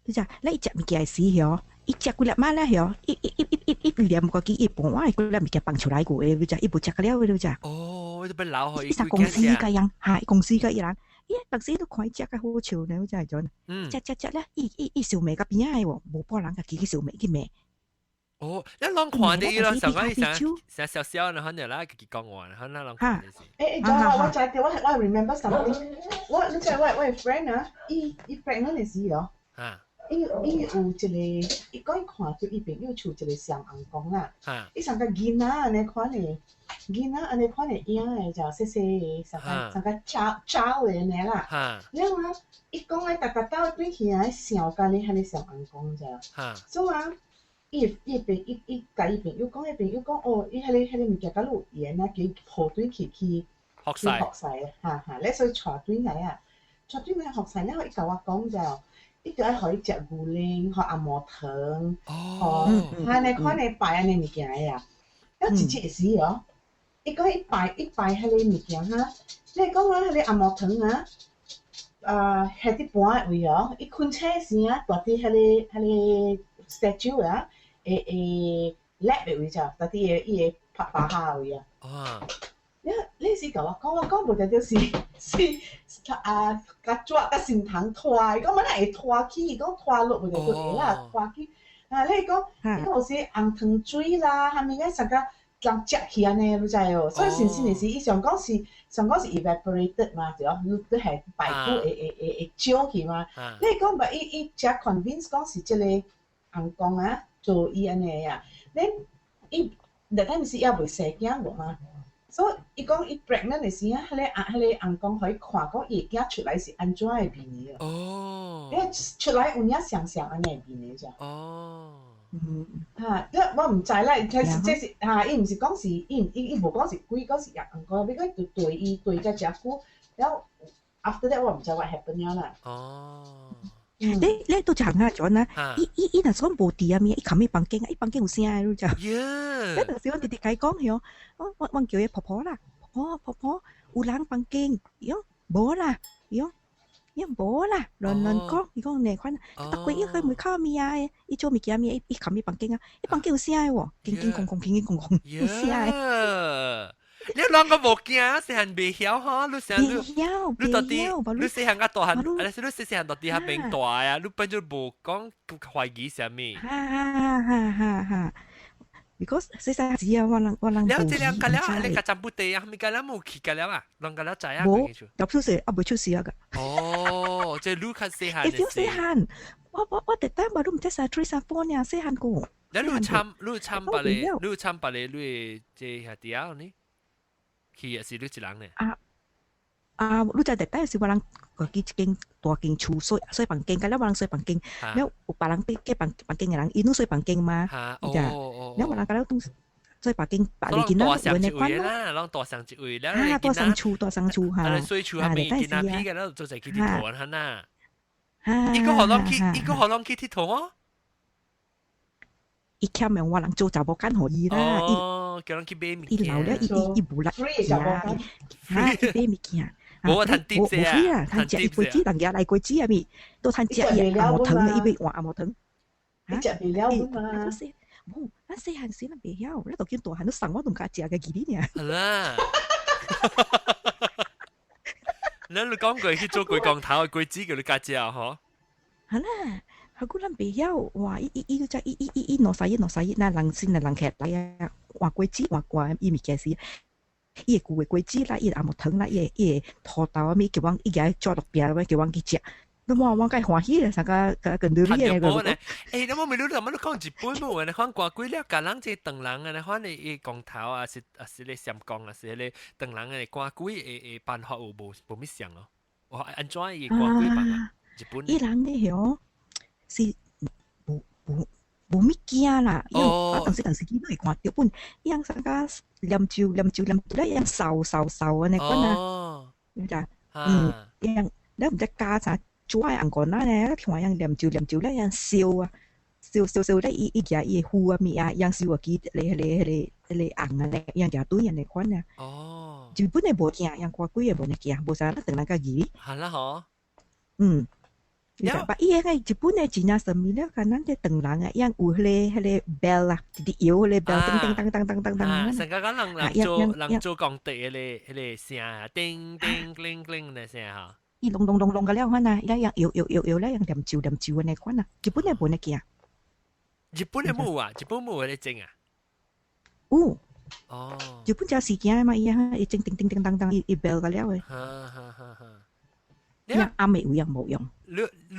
你知，咧伊食物件時吼，伊食幾粒仔咧吼，伊伊伊伊伊伊念過去，伊盤我幾粒物件放出來過的，你知，伊無食了的，你知。哦，伊都欲留予伊。伊啥公司個樣，哈，公司個伊人，伊當時都看伊食較好笑呢，你知陣。食食食咧，伊伊伊想罵甲邊仔的喎，無半人家己去想罵去罵。哦，你攏看著伊咯，上個伊成成笑笑，然後你啦家己講話，然後咱攏看著是。欸欸，我我知著，我我 remember something，我你知我我 friend 啊，伊伊 pregnant 的時哦。伊伊有一個，伊講伊看著伊朋友厝一個雙尪公啦，伊上個囡仔按呢款的，囡仔按呢款的影的，就細細的，上個上個查查的按呢啦。了啊，伊講咧，逐逐兜對起來想甲咧，彼个雙尪公咋。所以啊，伊伊朋伊伊共伊朋友講，伊朋友講哦，伊彼個彼個物件佮你有緣啊，去抱轉去去去服侍，哈哈，咧所以帶轉來啊，帶轉來服侍了，伊共我講就。伊就愛予伊食牛奶，予紅毛糖，予按呢款的拜按呢物件的啊。了一日時哦，伊講伊拜伊拜彼個物件哈，你講啊，彼個紅毛糖啊，啊，下佇盤的位哦，伊困醒時啊，蹛佇彼個彼個 statue 啊，會會 lap 的位者，蹛佇伊伊的拍巴下位啊。你你是共我講，我講無定著是是啊，共紙佮神糖拖，伊講欲哪會拖去，伊講拖落無定著會啦，拖去。啊，你講，伊講有時紅糖水啦，啥物仔啥個人食去按呢，你知無？所以神仙是伊上講是上講是 evaporated 嘛，對哦，你你係排骨會會會會少去嘛。你講吧，伊伊才 convince 講是這個尪公啊，做伊按呢啊，你伊那陣時猶未生囝無嘛。所以伊講伊 pregnant 的時啊，彼個啊彼個尪公予伊看講伊的囝出來是按怎的面的哦。因為出來有影像像按呢的面的咋。哦。哈，這我毋知啦，這是這是哈，伊毋是講是伊伊伊無講是鬼，講是尪公，欲講就對伊對遮誠久，了 after that 我毋知 what happen 了啦。哦。你你都講啊，陣啊，伊伊伊若是講無佇啊物，伊冚伊房間啊，伊房間有聲的，你知？你當時我直直共伊講許，我我我叫伊婆婆啦，婆婆婆婆，有人房間，伊講無啦，伊講伊講無啦，亂亂講，伊講哪款，逐過伊去門口物啊，伊做物件物，伊伊冚伊房間啊，伊房間有聲的喎，叮叮咣咣，叮叮咣咣，有聲的。你兩個無驚，細漢袂曉吼，你想你你到底你細漢較大漢，啊是你細細漢到底較變大啊，你變做無講懷疑啥物。哈哈哈哈！Because 細細時啊，我人了這兩個了，你個占卜地啊，咪個了冇去個了啊，兩個了知啊。無，入出事啊，未出事啊個。哦，這你較細漢。會曉細漢，我特等嘛，你毋知三 three 三 four 呢，細漢個。你你參別個，你參別個，你這兄弟啊呢？去也是你一人呢？啊啊！你知特等是我人家己一間大間厝，細房間，甲了我人細房間，了有別人佇隔房房間的人，伊攏細房間嘛，你知？了我人甲了當細房間，別個囡仔有呢款咯。攏大上一位，了啊，大上厝，大上厝哈。啊，細厝下面囡仔皮個，了做齊去佚佗哈呐。伊個予攏去，伊個予攏去佚佗哦。伊欠用我人做查某間予伊啦。哦，叫人去買物件。伊老了，伊無力食，哈，去買物件。無趁貼無啊，趁食伊果子，人家來果子啊咪，都趁食伊紅毛糖，伊欲換紅毛糖。你食袂了嘛？無，咱細漢時咱袂曉，咱到見大漢都送我都毋敢食個記你爾。係啦。咱你講過去做鬼光頭，果子叫你家食嗬？係啦。啊，古咱袂曉，哇！伊伊伊個只伊伊伊伊兩三日兩三日，那人先人客來啊，換果子換換伊物件時，伊會舊的果子啦，伊會紅毛糖啦，伊會土豆啊物，叫阮伊舉抓落餅，叫阮去食。那我較歡喜啦，啥個個跟到你個。欸，你冇咪你怎麼你講日本冇？你看趕鬼了，共人這唐人啊，你看你伊光頭啊，是啊是咧閃光啊，是彼個唐人的趕鬼的辦法有無無物像哦？哇，按怎伊趕鬼辦法？日本。伊人咧吼。是無無無物件啦，啊，當時當時見都會看著本，伊樣啥個念咒念咒念咒咧，伊樣掃掃掃按呢款啊，你知？嗯，伊樣你毋知加啥煮的紅罐仔咧，聽樣念咒念咒咧，樣燒啊，燒燒燒咧，伊伊舉伊符啊物啊，樣燒啊記咧彼個彼個彼個紅啊咧，樣舉對按呢款啊。哦。日本的無驚，樣趕鬼的無呢驚，無啥咱唐人較疑。係啦嗬。嗯。把伊個日本的真正神秘了，敢咱這唐人啊，樣有彼個 bell 啊，直直搖彼個 bell，叮叮當當當當當。成個講人做工地彼個聲啊，叮叮叮叮的聲哈。伊隆隆隆隆個了款啊，伊咧樣搖搖搖搖咧樣念咒念咒按呢款啊，日本的無呢驚。日本的無啊，日本無彼個鐘啊。有。哦。日本真時驚嘛，伊啊，伊鐘叮叮叮當當，伊 bell 個了的。哈哈哈哈。樣暗的有樣無用。你你，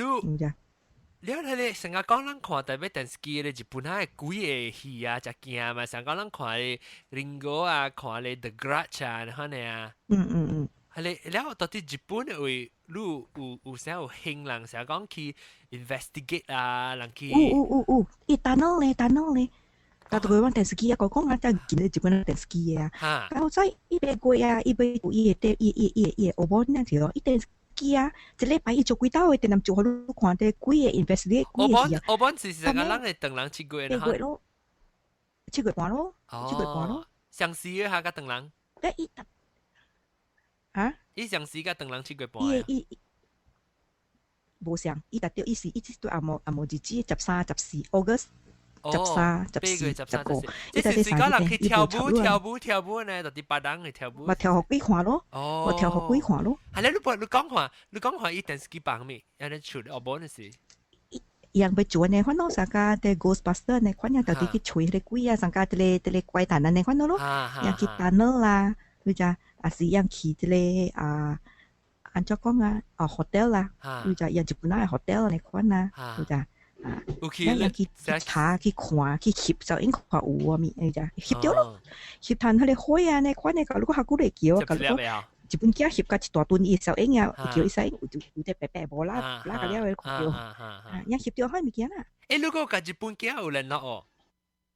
你彼個成日講咱看特別電視機咧，日本仔的鬼的戲啊，誠驚嘛。成日講咱看咧林哥啊，看咧 The Grudge 啊，款的啊。係咧，了到底日本的位，你有啥有興人成日講去 investigate 啊，人去。有有有有，伊 tunnel 咧，tunnel 咧。但係阮電視機啊，講講啊，真見到日本電視機的啊。到在伊八月啊，伊欲伊會伊伊伊伊會學無那條，伊電視機啊，一禮拜伊做幾道的，電視做予你看，這幾個 investigate 幾個戲啊。我本是成個人會唐人7月八月咯，7月半咯，7月半咯。相似的下個唐人。伊啊？伊相似佮唐人7月半。伊伊無相，伊達到伊是伊對紅毛紅毛日子13、14 August。13、14、15，這是講人去跳舞、跳舞、跳舞呢，就佇別人去跳舞。嘛跳予鬼看咯，嘛跳予鬼看咯。係咧，你講看，你講看伊電視機放咩？按呢出哦，無那是。伊人欲做呢，反正啥個啲 Ghostbuster 呢，款樣到底去揣彼個鬼啊，啥個這個怪誕按呢款咯，樣去 tunnel 啦，你知？啊是樣去這個啊，按怎講啊？啊 hotel 啦，你知？樣日本仔 hotel 按呢款啊，你知？啊，咱去查去看去翕，就應看有啊物，你知？翕著咯，翕趁彼個火啊，呢款的，如果較久會叫啊，如果日本囝翕甲一大陣，伊小影啊，叫伊使有有隻白白無啦啦個了的看著，啊，也翕著彼物件啦。欸，你講佮日本囝有聯絡哦？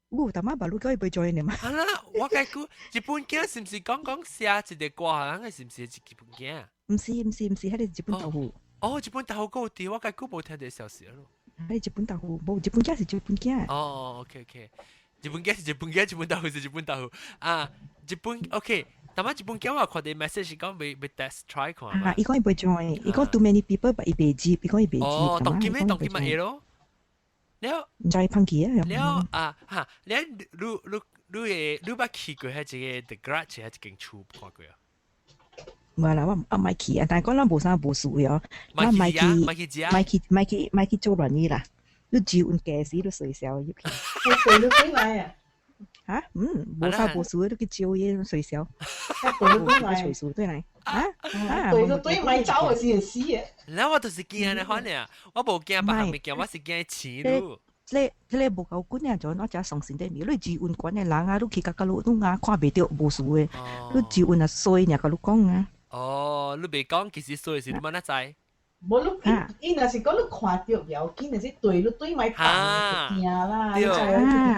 有，但仔嘛你叫伊袂 join 的嘛。啊啦，我解講日本囝是毋是講講寫一個歌，人個是毋是日本囝？毋是毋是毋是，彼個日本豆腐。哦，日本豆腐閣有佇，我解久無聽這消息咯。彼日本豆腐，無日本囝是日本囝。哦，OK OK，日本囝是日本囝，日本豆腐是日本豆腐。啊，日本 OK，但仔日本囝我看著 message 講欲欲 test try 看。啊，伊講伊袂 join，伊講 too many people，伊袂接，伊講伊袂接。哦，當今咩當今嘛會咯。了，毋知伊放棄啊。了啊哈，了你你你會你捌去過彼個 The Grudge 彼一間厝看過啊？無啦，我我莫去啊，但係講咱無啥無事哦，咱莫去，莫去食，莫去莫去莫去做亂伊啦。你只阮家時你隨小入去。對你幾來啊？嚇？嗯，無啥無事，你去招伊隨小。對你幾來？隨數對來。啊啊！對你對咪走的是會死的。然後我就是驚呢款爾，我無驚別項物件，我是驚錢咯。這這個無夠管啊，就我才相信這物。你只溫管的人啊，你去甲甲你你眼看袂著無事的，你只溫啊衰爾共你講啊。哦，你袂講，其實衰是你嘛哪知？無你伊若是講你看著袂要緊，若是對你對咪放就驚啦，你知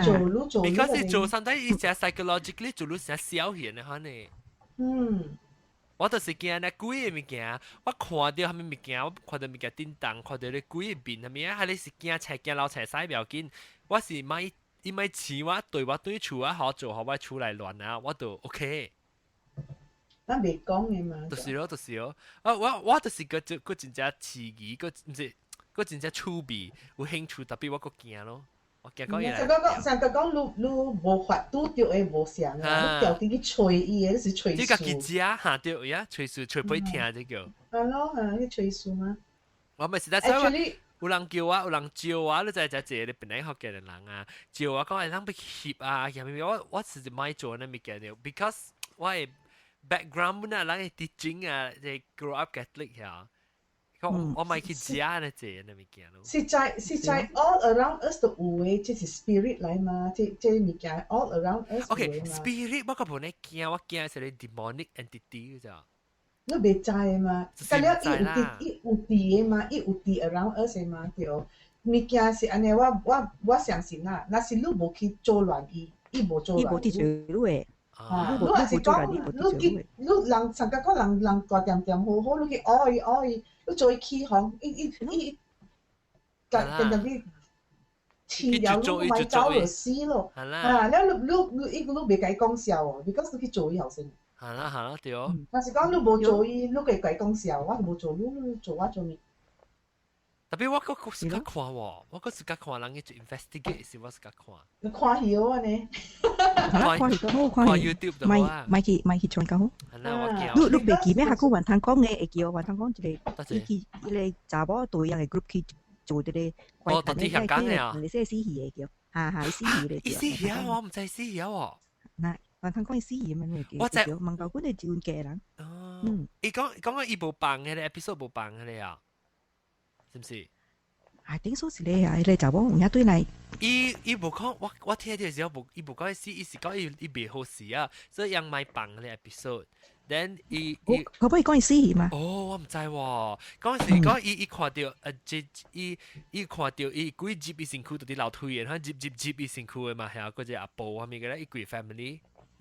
做你做。 Because 做上底伊成 psychologically 做你成消遣的款呢。我就是驚那鬼的物件，我看著啥物物件，我看著物件叮當，看著咧鬼的面啥物啊，彼個是驚青驚老青屎袂要緊。我是莫伊莫飼我，對我對厝啊好做，予我厝內亂啊，我就 OK。咱袂講的嘛。就是咯，就是咯。啊，我就是個就閣真正刺激，閣毋是閣真正趣味，有興趣，特別我閣驚咯。我驚講伊來。上個講上個講，你你無法拄著的無相啊，你調轉去揣伊的，你是揣數。你家己食哈對呀，揣數揣袂聽這叫。係咯，嚇，去揣數嘛。我咪是在說，有人叫我，有人招我，你知知一個本來福建的人啊，招我講會當欲翕啊，啥物我我是莫做那物件的，because 我的 background 本來人的 teaching 啊，即 grow up Catholic 呀。我我莫去食那這那物件咯。實在實在 all around us 都有的，這是 spirit 來嘛？這這物件 all around us。 OK，spirit 我個無咧驚，我驚是咧 demonic entity 咋。你袂知的嘛？但了伊有佇伊有佇的嘛？伊有佇 around us 的嘛？對。物件是按呢，我我我相信啦。若是你無去做亂伊，伊無做亂。伊無佇做你的。啊！你若是講你去，你人上個講人人大點點好好，你去學伊學伊，你做伊起哄，伊伊伊，定定去飼了，你莫走就死咯。啊！了你你你伊你袂共伊講笑哦，because 你去做伊後生。係啦係啦對哦。若是講你無做伊，你會共伊講笑，我無做你，你做我做物。特別我閣閣較看喎，我閣是較看人去 investigate 時，我是較看。你看戲好呢？看戲都好，看 YouTube 就好啊。莫去莫去傳較好。你你袂記咩？下個雲吞講的會記哦，雲吞講一個，伊去伊個查某隊樣的 group 去做這個。哦，到底香港的啊？你說死去的叫，哈哈，死去的。伊死去啊！我毋知死去啊！那雲吞講伊死去嘛？會記。我知。問到阮的一家人。哦。嗯。伊講講講伊無放彼個 episode 無放彼個啊？是毋是？ I think so 是咧啊，彼個查某有影對來。伊伊無講，我我聽著時候無，伊無講伊死，伊是講伊伊袂好勢啊，所以人莫放彼個 episode。then 伊伊，可不可以講伊死去嘛？哦，我毋知喎。講是講伊伊看著，這伊伊看著伊規入伊身軀，佇樓梯的，入入入伊身軀的嘛，係啊，嗰隻阿婆啥物個咧，伊規 family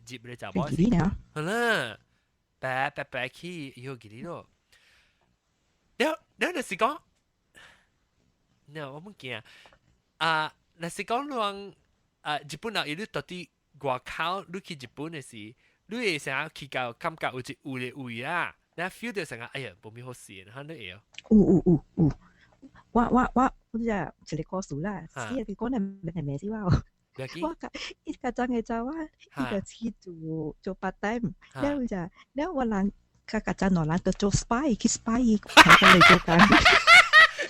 入咧查某。好啦，白白白去，伊好記得咯。了了就是講。那我毋驚啊！若是講人啊，日本人伊你到底外口，你去日本的時，你會啥去到感覺有一有個位啊？你 feel 到成個哎呀，無咩好事，然後你會哦。有有有有，我我我我只一個故事啦，死啊！佢講的係咩事我？我甲伊較早的查某，伊就去做做 part time，了就了我人較較早兩人就做 spy 去 spy 伊，睇佢嚟做工。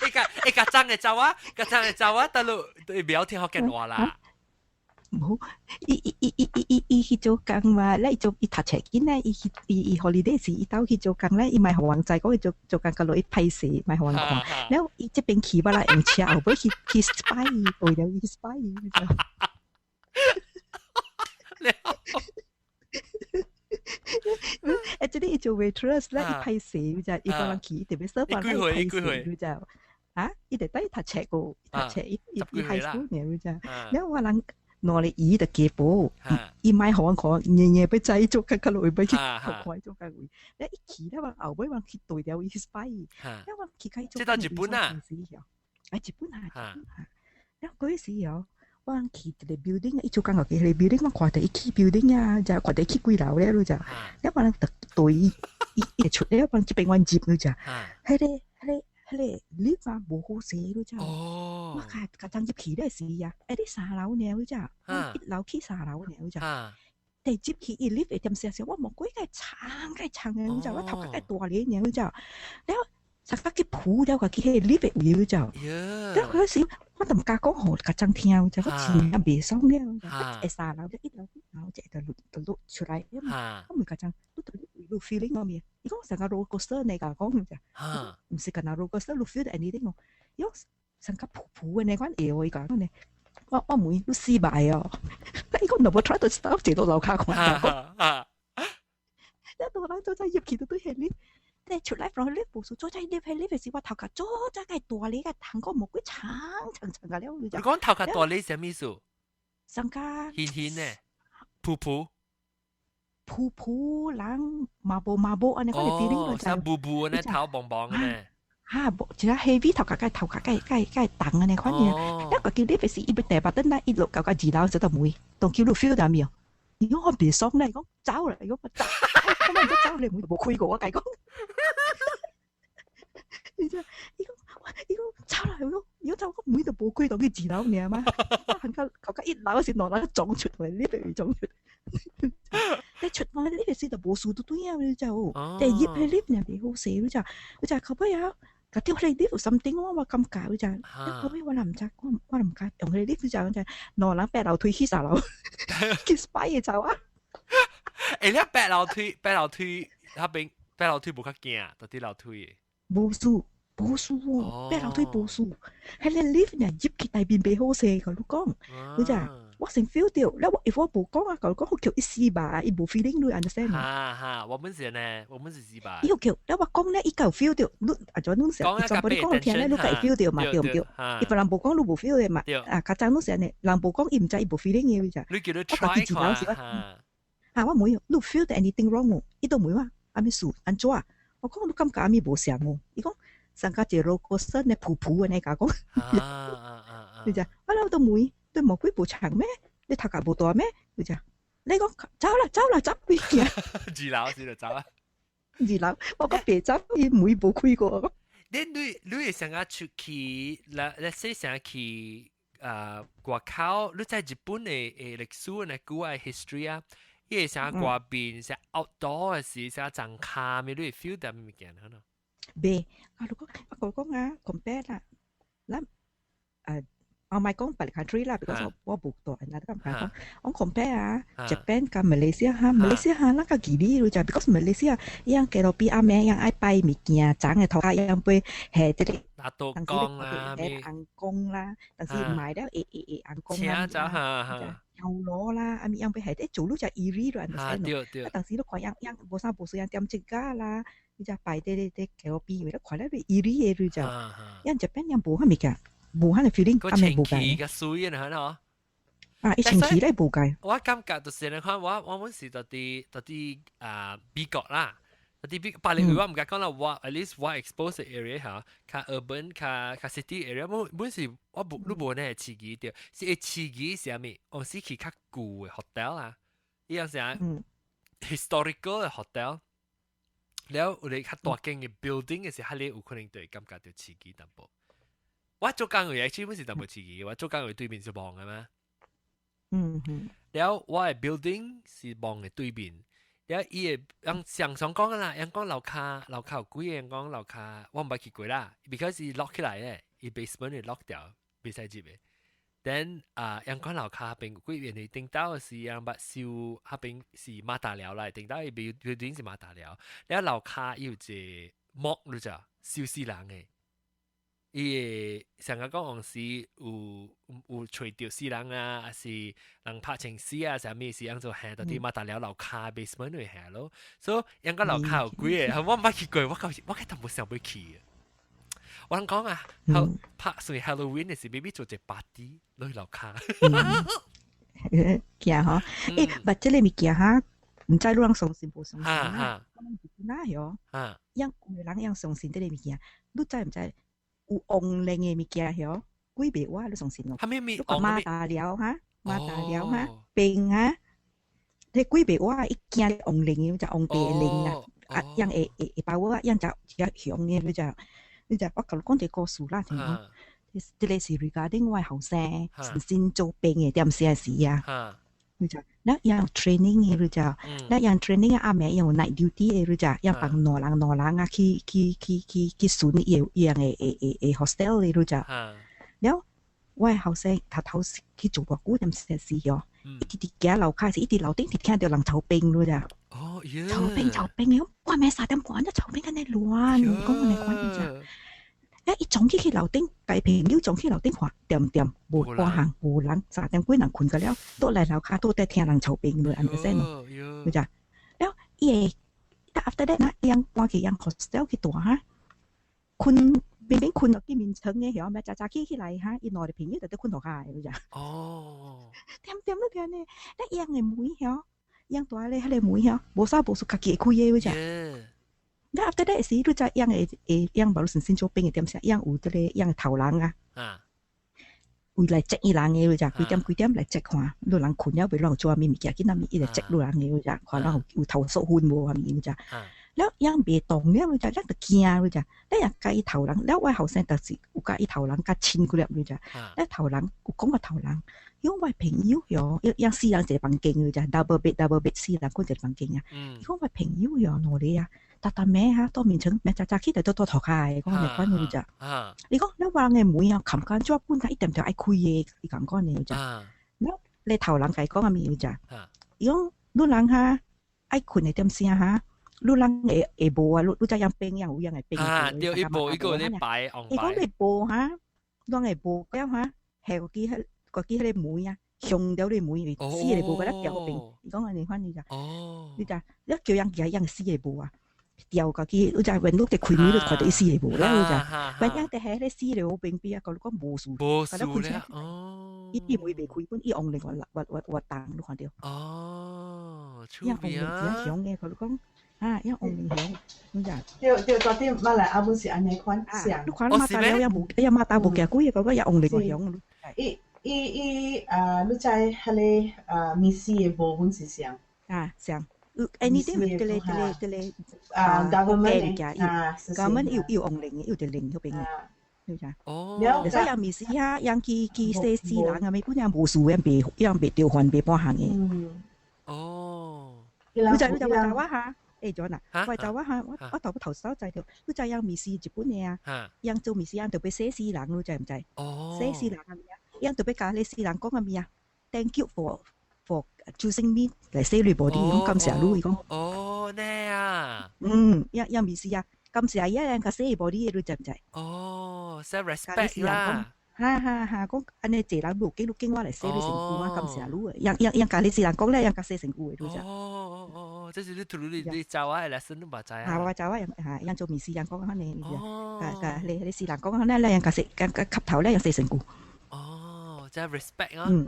伊個伊較早的查某，較早的查某，但你對袂曉聽福建話啦。無，伊伊伊伊伊伊伊去做工嘛，咧伊做伊讀冊囡仔，伊去伊伊 holiday 時，伊兜去做工咧，伊莫予人知講伊做做工，到落伊歹勢，莫予人看。了伊這邊去，我來用車後尾去去 spy 伊，為了伊去 spy 伊。了。 Actually 伊做 waitress 咧，伊歹勢，就伊個人去特別 serve 人，伊歹勢，就啊，伊就帶讀冊個，讀冊伊伊伊 high school 呢，就了我人。攞嚟伊就加補，伊莫予阮看，硬硬欲知做較較落欲去看做較位。你一去了，後尾我去對了伊去 spy 伊，了我去開做。這到日本啊？啊，日本啊，日本啊。了嗰時哦，我去一個 building，伊做工個個 building，我看著伊起 building 啊，就看著伊起幾樓了，就，了我人就對伊伊會出了，我這邊阮入，就，彼個彼個。彼個 lift 啊無好勢，你知？我較較當入去咧時啊，欸你三樓爾，你知？一樓去三樓爾，你知？第入去伊 lift 會點聲聲，我無鬼個長個長嘅，你知？我頭殼個大咧爾，你知？了，實個去抱了個去彼個 lift 位，你知？了嗰時我就毋敢講予較長聽，你知？我真正袂爽了，會三樓，一樓一樓，一就就落出來，我毋較長，你對你 feeling 啥物？伊講成個 roller coaster 呢，共講就，毋是干那 roller coaster，你 feel 到 anything 哦？伊講成個噗噗的呢款會哦，伊講呢。我問你死埋哦！伊講若無 try to stop，坐到樓跤看。一大人做在入去都對係 lift，你出來 from lift 無數，做在 lift 係 lift 時，我頭殼做在個大力個糖果魔鬼長長長個了。你講頭殼大力啥物意思？上個輕輕呢，噗噗。噗噗人麻無麻無按呢款的 feeling。哦，像布布呢頭棒棒的。哈，無一個 heavy 頭殼蓋頭殼蓋蓋蓋重按呢款嘅，一個叫你是伊欲第八轉來一落到到二樓就得問，當叫你 feel 到沒有？伊講我袂爽咧，伊講走啦，伊講我走，我問走你門無開過，我共伊講。伊就伊講伊講走啦，伊講伊講走，我門都無開，當去二樓爾嘛？行到頭殼一樓時兩人撞出來，你被撞出。你出來你時就無事都對啊，你就，第入去 lift 爾袂好勢，你就，你就後尾啊。甲掉彼個 lift 有 something 我感覺你知，後尾我也毋知，我我毋敢用彼個 lift 就就兩人爬樓梯去三樓，去 spy 的走啊！欸，你爬樓梯，爬樓梯，彼邊爬樓梯無較驚，佇佇樓梯。無事，無事哦，爬樓梯無事，彼個 lift 爾入去內面袂好勢，共你講，你知？我先 feel 到，了我 if 我無講啊，共你講好叫伊死吧，伊無 feeling 你 understand 嘛？哈哈，我們是呢，我們是死吧。伊有叫，了我講咧，伊就 feel 到，你啊就你成，全部你講聽咧，你會 feel 到嘛？對毋對？伊別人無講，你無 feel 的嘛？啊，較早你是按呢，人無講，伊毋知伊無 feeling 的，你知？你叫你 try 看。啊，我問你 feel 到 anything wrong 無？伊都問我，啥物事？按怎？我講你感覺啥物無相哦？伊講上加一個 roller coaster 呢，噗噗的呢，共講。你知？我了都問，對魔鬼無長咩？你頭殼無大咩？你知？你講走啦走啦走，去二樓先就走啦。二樓，我講別走，伊門無開過。你你你會想要出去，let's say 想要去啊外口，你在日本的的歷史的古的 history 啊，伊會想外邊想 outdoor 的時，想裝卡咩，你會 feel 到物件可能？袂，啊，如果我講啊，compare 啦，咱啊。我莫講別 country 啦，because 我無住，那咁講，我 compare 啊，Japan 佮馬來西亞哈，馬來西亞哈，咱較吉利就 because 馬來西亞伊樣街路邊暗暝樣愛擺物件，髒的塗跤樣買下這個，拿刀工啊，紅公啦，但是買了會會會紅公啦，跳樓啦，啊咪樣買下這做你就 eerie 咯，啊，當時你看樣樣無啥無事樣點這個啦，你就擺佇咧佇街路邊，你看了會 eerie 的你就，樣 Japan 樣無啥物件。無彼個 feeling，個清氣個水啊，係咯。啊，伊清氣咧無共。我感覺就是你看，我我本是佇佇佇啊美國啦，佇美巴黎我毋敢講啦，我 at least 我 expose area 嚇，較 urban 較較 city area，本本是我無你無呢刺激著，是會刺激是啥物？我是去較舊的 hotel 啊，伊樣啥 historical 的 hotel，了有咧較大間的 building 的時候，你有可能就會感覺著刺激淡薄。我做工位基本是淡薄刺激，我做工位對面是望的嘛。了我的 building 是望的對面，了伊會人常常講啦，人講樓跤樓跤有幾個人講樓跤，我毋捌去過啦，because 伊 lock 起來的，伊 basement 會 lock 掉，袂使入的。then 啊，人講樓跤邊有幾邊頂頭是人捌燒，彼邊是馬達寮來，頂頭伊 building 是馬達寮，了樓跤伊有一個木你知，燒死人的。伊會上個講往時有有揣著死人啊，還是人拍情死啊，啥物是按怎下到佇馬達寮樓跤 basement 會下咯。所以人講樓跤有幾個，我毋捌去過，我夠我較淡薄想欲去。我人講啊，拍算 Halloween 的時，maybe 做一個 party 落去樓跤。驚吼，欸，捌這個物件哈，毋知你人相信無相信啊？哪喲？樣有人樣相信這個物件，你知毋知？有亡靈的物件曉，鬼袂活你相信咯？啥物物？你講馬達寮哈，馬達寮哈，病啊，你鬼袂活伊驚亡靈，就王帝的靈啊，啊，樣會會會包我，樣就較凶的，你知？你就我共你講一個故事啦，聽講。這個是 regarding 我後生先做兵嘅點先時啊。你就那有 training 嘅，你就那有 training 啊，暗暝有 night duty 嘅，你就要幫兩人兩人啊去去去去去巡伊伊樣嘅嘅嘅嘅 hostel 嘅，你就。了我後生頭頭去做偌久點先時哦，一直直行樓跤時，一直樓頂直聽到人抽兵，你就。哦，抽兵抽兵嘅，我暝3點半就抽兵緊你亂，講你講你就。一衝起去樓頂，共朋友衝去樓頂看，點點無半項無人，3點幾人睏個了，倒來樓跤倒底聽人抽兵，你 understand 無？你知？了伊會，after that นะ伊搬去樣 hostel 去住哈，睏明明睏落去眠床嘅，曉咩？早早起起來哈，伊兩個朋友就佇睏塗跤的，你知？哦，點點都聽呢，咧伊樣的門曉，伊樣蹛咧彼个門曉，無啥無事家己會開的，你知？那 after that 時，你知樣的會樣無先先做兵的點啥？樣有這個樣的頭人啊，為來 check 伊人的，你知？幾點幾點來 check 看，你人睏了袂亂做啥物物件，見啥物伊來 check 你人的，你知？看人有有頭縮昏無啥物，你知？了樣袂動了，你知？咱就驚，你知？你若共伊頭人，了我後生就是有共伊頭人較親幾粒，你知？了頭人有講個頭人，因為我朋友喲，樣四人一個房間，你知？double bed double bed 四人睏一個房間啊。伊講我朋友喲，兩個啊。逐逐暝哈，倒眠床，暝早早起來都倒塗跤的，講你管你只。你講你我人的門啊，冚間怎本來一點點愛開的，伊共講呢，只。你你頭人共伊講啥物只？伊講你人哈愛睏的點聲哈，你人會會無啊？你你知樣兵樣有樣的兵。啊，對，伊無伊個咧擺紅。伊講你無哈，人會無了哈，下個記彼個記彼個門啊。向掉你門，死個無個咧掉邊。伊講按呢款你知？你知？你叫人舉樣死個無啊？掉家己，你知阮你佇開門，你看到伊死個無了，你知？阮樣佇下咧死個邊邊啊，佮你講無事，無事了，哦。伊伊門袂開，本伊往另外活活活動，你看到？哦，伊往另真響的，佮你講啊，伊往另響，你知？對對，昨天馬來亞本是按呢款想。你看馬達了也無，也馬達無行幾個，個也往另外響。伊伊伊啊，你知彼个啊，米絲的部分是啥？啊，啥？anything 這個這個這個啊，government 啊，government 有有紅領的，有一領彼邊的，對不對？哦，所以樣米絲啊，樣去去洗死人啊，咪本樣無事，樣袂樣袂著犯袂半項的。嗯。哦。你知你知我查我哈？欸，做哪？我查我哈，我我頭頭手知著，你知樣米絲日本的啊？樣做米絲樣特別洗死人，你知毋知？哦。洗死人啊！樣特別共彼死人講啥物啊？Thank you for choosing me 來洗你 body，講感謝你，伊講。哦，呢啊。嗯，樣樣米絲啊，感謝伊啊，共洗 body，你知毋知？哦，say respect 啦。哈哈哈，講按呢濟人無經你經我來洗你身軀啊，感謝你，樣樣樣共你死人講咧，樣共洗身軀的，你知？哦哦哦哦，這是你吐你你走啊，來生你嘛知啊？哈，我走啊，哈，樣做米絲樣講按呢，共共你你死人講按呢，咧樣共洗，共共磕頭咧樣洗身軀。哦，這 respect 啊。嗯。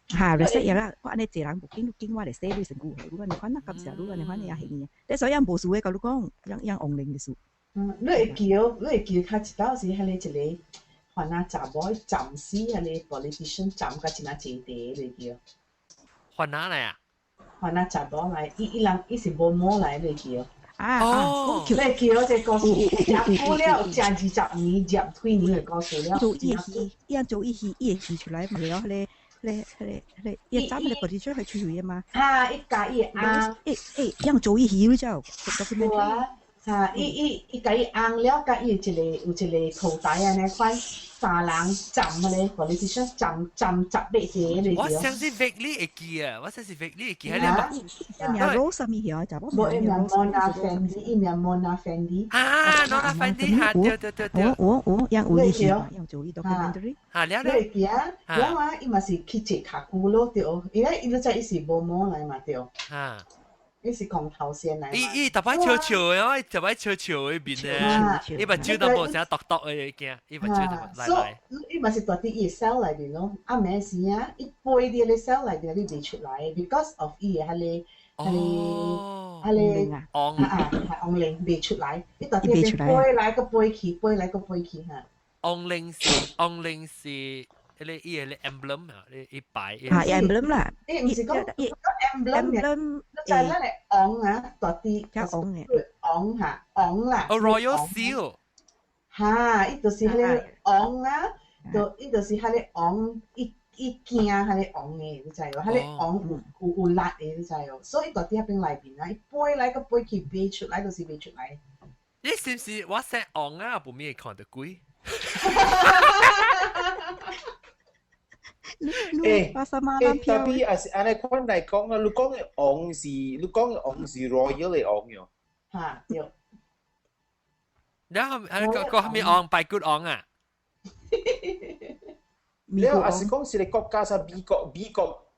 哈，respect 樣啦，我按呢濟人無經你經我來洗你身軀，如果你看那感謝你，按呢款也係嘅。但所以樣無事的，共你講，樣樣黃靈的事。嗯，你會記，你會記較一道是彼個一個。番仔查某浸死彼個 politician 浸甲真啊濟地，你會記？番仔來啊？番仔查某來，伊伊人伊是無毛來，你會記？啊啊！你會記這個故事？食久了，食20年、20幾年的故事了。做伊戲，伊做伊戲，伊會戲出來嘛？了，彼個、彼個、彼個、伊早彼個 politician 係出去的嘛？哈，伊共伊翁。欸欸，樣做伊戲你知道？有啊。哈，伊伊伊共伊翁了，共伊有一個有一個塗台按呢款，三人站彼個 politician 站站18個你我相信 vaguely 會記啊，我相信 vaguely 會記。係你名 Rose 啥物曉？就無伊名 Mona Fendi，伊名 Mona Fendi。啊，Mona Fendi，哈，對對對對。我我我樣有意思，樣做伊 documentary。哈，了了。你會記啊？了啊，伊嘛是去坐跤久咯，對。伊咧伊都知伊是無毛來嘛，對。哈。伊是光頭先來。伊伊逐擺笑笑的，伊逐擺笑笑的面咧，伊目睭都無啥毒毒的驚，伊目睭都來來。伊嘛是蹛佇伊的 cell 內面咯，暗暝時啊，伊飛佇個 cell 內面，你袂出來，because of 伊的彼個彼個彼個昂啊啊，紅靈袂出來，伊蹛佇邊飛來閣飛去，飛來閣飛去哈。紅靈是紅靈是。彼個伊個 emblem 啊，你伊擺。啊，emblem 啦。伊毋是講 emblem ，emblem。你知咱的王啊，蹛佇叫王的。王哈，王啦。哦，Royal Seal。哈，伊就是彼个王啊，就伊就是彼个王，伊伊驚彼个王的，你知無？彼个王有力的，你知無？所以伊佇彼邊內面啊，伊飛來閣飛去，飛出來就是袂出來。你是唔是我姓王啊？無咩看到鬼？欸欸，特別也是按呢款來講啊，你講的王是，你講的王是 royal 的王喲。哈，對。然後啊個個啥物王？排骨王啊？了也是講是個國家啥美國美國，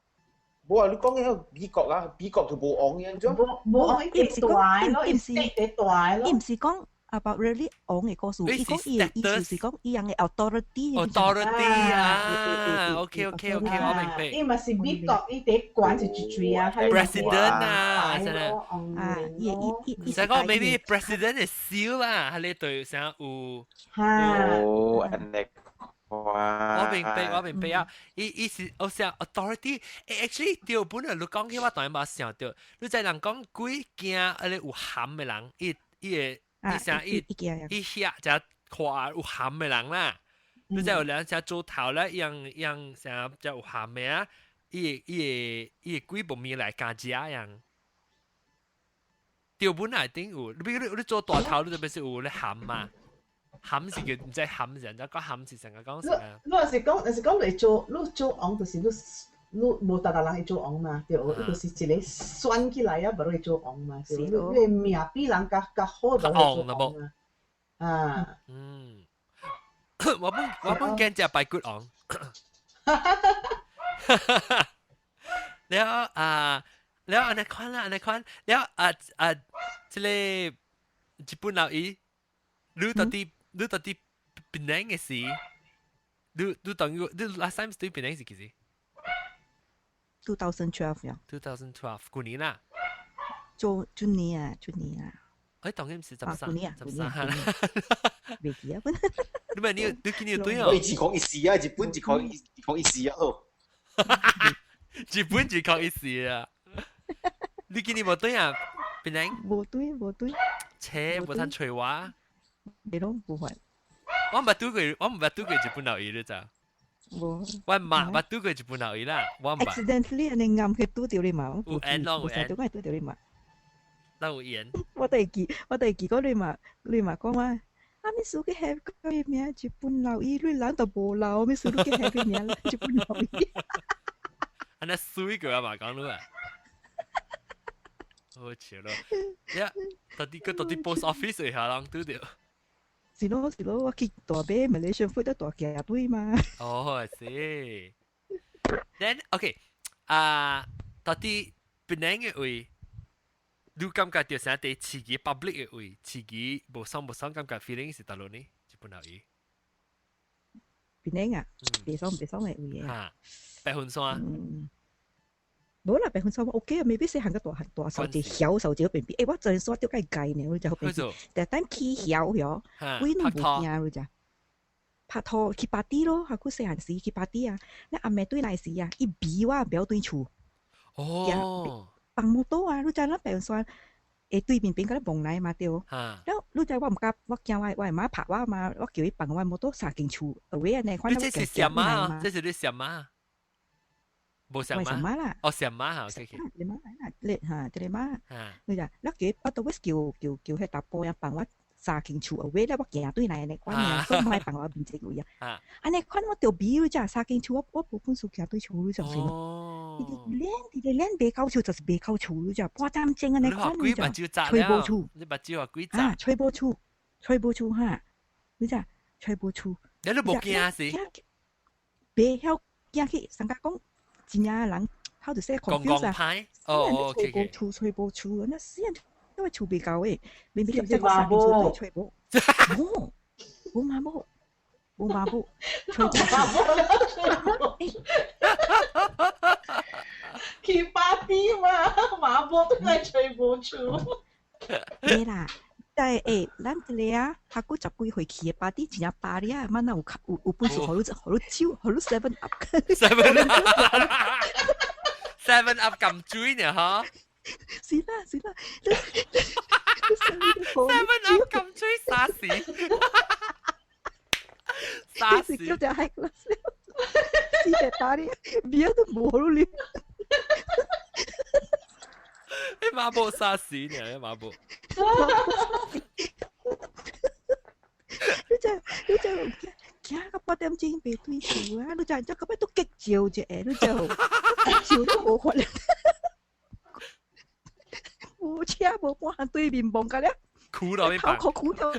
無啊！你講的美國啊，美國就無王嘅，怎？無無王，伊是大咯，伊是大咯，伊毋是講 about really 王的故事，伊講伊的意思是講伊人的 authority。 authority 啊，OK OK OK，我明白。伊嘛是美國，伊佇管是一堆啊，president 啊，真係。啊，伊伊伊，使講 maybe president 會少啦，係你對啥有？哦，按呢我明白，我明白啊！伊伊是我想 authority，欸，actually 對，本來你講起我當然冇想到，你知人講鬼驚啊個有含的人，伊伊會伊啥伊伊嚇就看有含的人啦。你知有兩隻豬頭咧，樣樣啥就有含的啊，伊會伊會伊會鬼無物來加食樣。對，本來頂有，你比如你做大頭，你就必須有咧含嘛。含是叫毋知含是人家講含是成個講啥？你若是講，若是講你做，你做王就是你你無逐逐人會做王嘛，對，伊就是一個選起來啊，無會做王嘛，對，你你命比人較較好，就會做王啊。啊，嗯，我本我本驚食排骨王。了啊，了按呢款啦，按呢款，了啊啊，這個日本老伊，你到底？你到底檳城的時，你你當你 last time 對檳城是幾時？2012呀。 2012，舊年啦。做舊年啊，舊年啊。哎，當然是13，13。袂記啊，你咪你你今年對哦？我一講一時啊，日本一講一講一時啊，日本一講一時啊。你今年無對啊？檳城？無對，無對。切，無通揣我。你攏無法。我毋捌拄過，我毋捌拄過日本老伊你知？無。我嘛捌拄過日本老伊啦，我毋捌。 Accidentally 按呢暗去拄著你嘛，有緣咯，有緣。拄過拄著你嘛。那有緣。我都會記，我都會記，講你嘛，你嘛講我，啊，你輸去下個名日本老伊，你人都無老，你輸去下個名日本老伊。按呢水過啊嘛，講你啊。好笑咯！呀，到底個到底 post office 下人拄著。是咯是咯，我去大買 Malaysian food 都大夾隊嘛。哦，是。Then OK，啊，到底檳城的位，你感覺著啥佇市集 public 的位，市集無爽無爽感覺 feeling 是佗落呢？日本老伊。檳城啊，袂爽袂爽的位啊。白雲山。嗯。無啦，白雲山我 OK 啊，未必細漢個大漢大手一曉手一個便便，欸，我真煞著該計呢，我就便便。但等起曉喲，鬼攏無驚，你知？拍拖去 party 咯，還閣細漢時去 party 啊，那暗暝轉來時啊，伊比我袂曉轉厝。哦。放摩托啊，你知咱白雲山會對面邊個咧望來嘛對。了，你知我毋敢，我驚我我媽拍我嘛，我叫伊放我摩托三間厝後尾按呢，你這是啥媽？這是你啥媽？無上媽啦，哦上媽嚇，OK。你媽啦，你嚇，這個媽，你就，我叫我都叫叫叫彼查埔仔放我三間厝後尾咧，我行轉來按呢款爾，所以莫放我面前位啊。按呢款我著比你遮三間厝，我我無本事行對厝，你相信無？直直練，直直練袂到厝就是袂到厝，你知半點鐘按呢款，你知？揣無厝，你目睭啊幾啊，揣無厝，揣無厝哈，你知？揣無厝。你都無驚是？袂曉驚去，上家講。真正人，how to say confuse 啊？哦，揣無厝，揣無厝，那死人因為厝袂夠的，明明就三間厝都揣無，無，無嘛無，無嘛無，揣無厝。去 party 嘛，嘛無都來揣無厝。對啦，但係欸，咱這個啊，還閣十幾歲去的 party 真正巴哩啊，滿哪有有有本事，予你予你酒，予你 seven up。 seven up，seven up 咁水呢？嗬？是啦是啦，seven up 咁水啥事？殺死。叫做 high class，480哩，beer 都無你。你馬步殺死呢？馬步。你就行到8點鐘袂對數啊！你就這個都激照者，你就照都無法了。無車無半項對面望甲了，苦到頭殼苦到，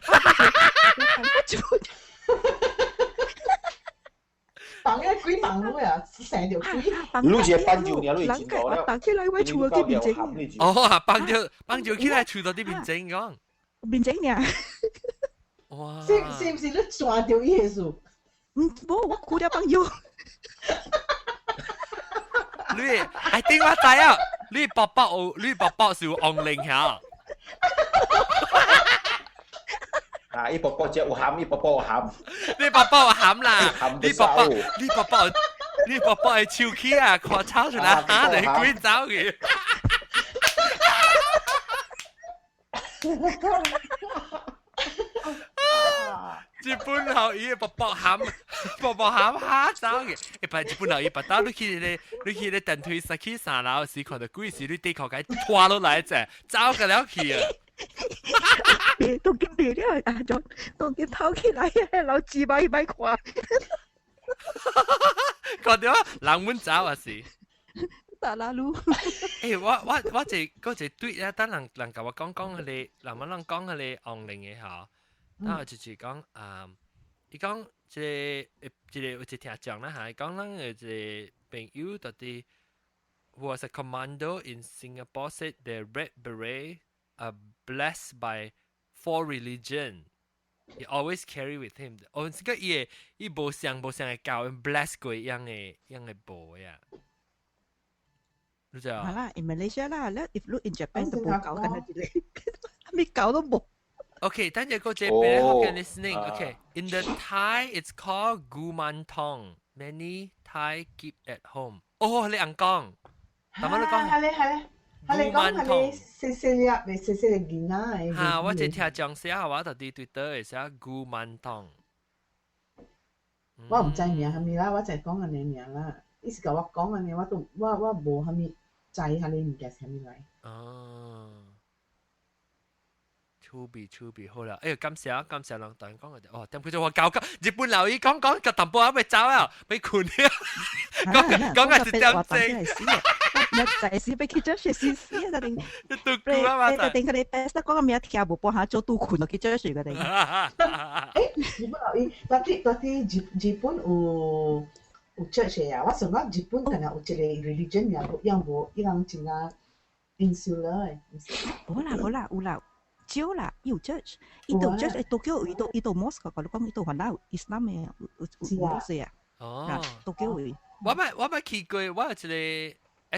放個鬼房路啊，成條鬼。你是放住爾，你真好了。放起來我厝去面前。哦，放住放住起來厝到啲面前講。面前爾。哇！是毋是你抓著伊的事？毋，無，我哭了放藥。你，I think 我知啊，你爸爸有，你爸爸是有王靈嚇。啊！伊爸爸只有鹹，伊爸爸有鹹。你爸爸有鹹啦，你爸爸，你爸爸，你爸爸會抽起啊，看抄出來嚇你鬼走去。日本後伊爸爸喊，爸爸喊嚇走嘅，一般日本後伊爸爸你去咧，你去咧電梯上去三樓時，看到鬼時你的確該拖落來者，走個了去啊！都見別了啊，就都見偷起來，老子擺擺看。看到人阮走啊是。打拉魯。欸，我一嗰一對啊，等人人共我講講彼個，人們人講彼個王靈的吼。啊，就是講啊，伊講這個這個有一聽講啦嚇，伊講咱的一個朋友到底 was a commando in Singapore said the red beret are blessed by four religion. He always carry with him. 哦，這個伊伊無相無相的教 bless 過樣的樣的布呀。你知啊？係啦，in Malaysia 啦，你 if look in Japan 就無搞緊啦，這個，咩搞都無。 Okay, 等陣個這邊 Hokkien listening. Okay, in the Thai it's called Gumantong. Many Thai keep at home. 哦，你硬講，大媽你講。係咧係咧，係你講係你細細粒，你細細個囡仔。嚇！我這聽講寫我到底對倒會寫 Gumantong。我毋知名啥物啦，我就講按呢名啦。伊是共我講按呢，我都我無啥物知彼個物件是啥物來。哦。趣味趣味好啦，哎呀，感謝感謝人同講嘅，哦，點佢就話教教日本留意講講個淡薄仔未走啊，未困啊，講講係一點鐘，一就是被去咗學死死啊！定都久啊嘛，定佢哋 best 講個名聽無半下做都困落去咗學個定。誒，日本留意，到底到底日日本有有 church 啊？我想講日本可能有一個 religion 也無，也無，伊人真啊 insular 的。無啦無啦有啦。少啦，伊有 church，伊都 church，東京伊都伊都 mosque，我講伊都番啦，伊斯蘭的有 mosque 啊。哦，東京位。我捌去過，我有一個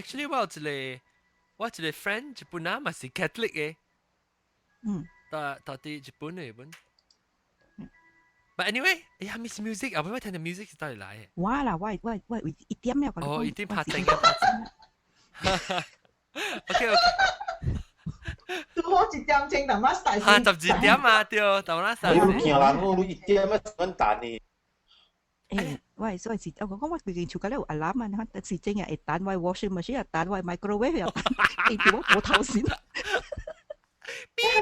，actually 我有一個，我一個 friend 日本人嘛是 Catholic 的。嗯。到到底日本的日本。But anyway，哎呀，miss music 啊，我聽到 music 是佗裡來的？我啦，我我一點了。哦，一點拍定啊，拍定。OK OK。拄好一點鐘，淡仔大嚇，12點啊，對，淡仔你驚人哦，你一點啊，簡單呢。誒，我係所以是，我講我規間厝個咧有 alarm 啊，你看時鐘也會彈，我 washing machine 也彈，我 microwave 也彈，定住我無頭先。哔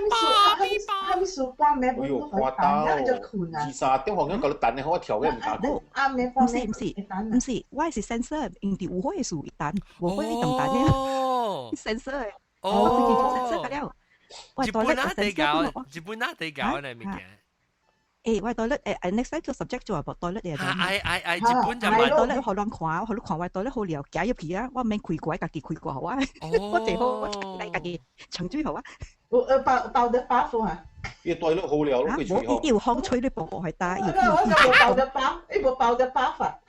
啵哔啵，哈密數半暝哎呦，誇張哦！二三點好像共你彈的，我跳嘅毋敢講。毋是毋是毋是，我是 sensor，因為有火的時會彈，無火伊就毋彈的。sensor 的。哦， sensor 了。日本哪地搞？日本哪地搞呢物件？誒，我 toilet 誒，next time 做 subject 做啊，toilet 嘅。哎哎哎，日本就買 toilet 好亂看，好亂看，我 toilet 好了，行入去啊，我免開過，家己開過好啊。我最好我來家己沖水好啊。有包包得包風啊？伊 toilet 好了，攏會吹吼。伊有風吹你薄薄係打，我就無包得包，伊無包得包法。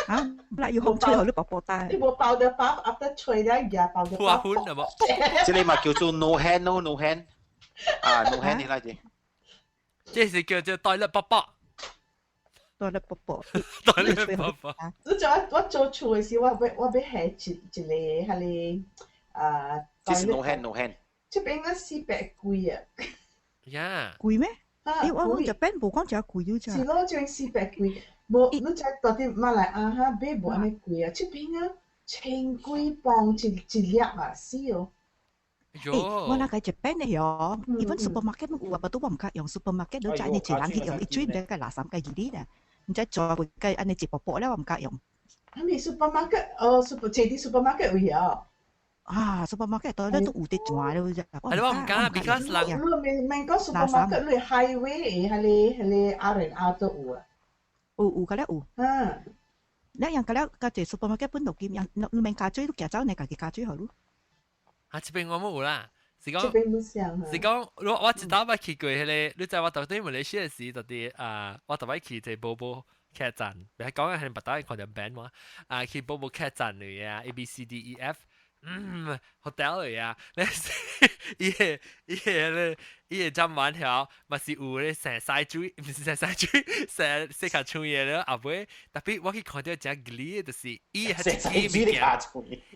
啊，嗱，要風吹好你薄薄打。伊無包得包，after 吹了也包得包。破粉啊無？這個嘛叫做 no hand no no hand 啊 no hand 你來者。這是叫做 toilet 卜卜。 toilet 卜卜。 toilet 卜卜。你做我做厝的時，我欲下一一個彼個啊。這是 no hand no hand。這邊啊400幾啊。呀。貴咩？欸，我我 Japan 無講這貴咗咋。是咯，這邊400幾。無，你知到佇馬來亞哈買無按呢貴啊，這邊啊千幾磅一一粒啊，死哦！欸，我那個日本的喲，even supermarket 有啊，不過我毋敢用 supermarket，你知按呢一人去用，伊水毋知該垃圾該幾哩啦，毋知做會該按呢一薄薄了，我毋敢用。啥物 supermarket？哦，super 這啲 supermarket 有啊。啊，supermarket 到咧都有得轉了啫。係我毋敢，because 人你免免講 supermarket，你 highway 彼个彼个 R and R 都有啊。有有個咧有。嗯。你樣個了，個這 supermarket 本度兼樣，你免加水，你行走你家己加水好咯。啊，這邊我冇有啦，是講這邊冇上。是講我一頭擺去過彼个，你知我到底馬來西亞時，到底啊，我頭擺去這寶寶客棧，別講係別打看條 band 嘛，啊去寶寶客棧裏啊，A B C D E F。嗯，hotel 嚟啊！你伊個伊個咧，伊個站完條，嘛是有咧成曬水，毋是成曬水，成洗較唱嘢了。後尾特別我去看到真吉利，就是伊係一支物件，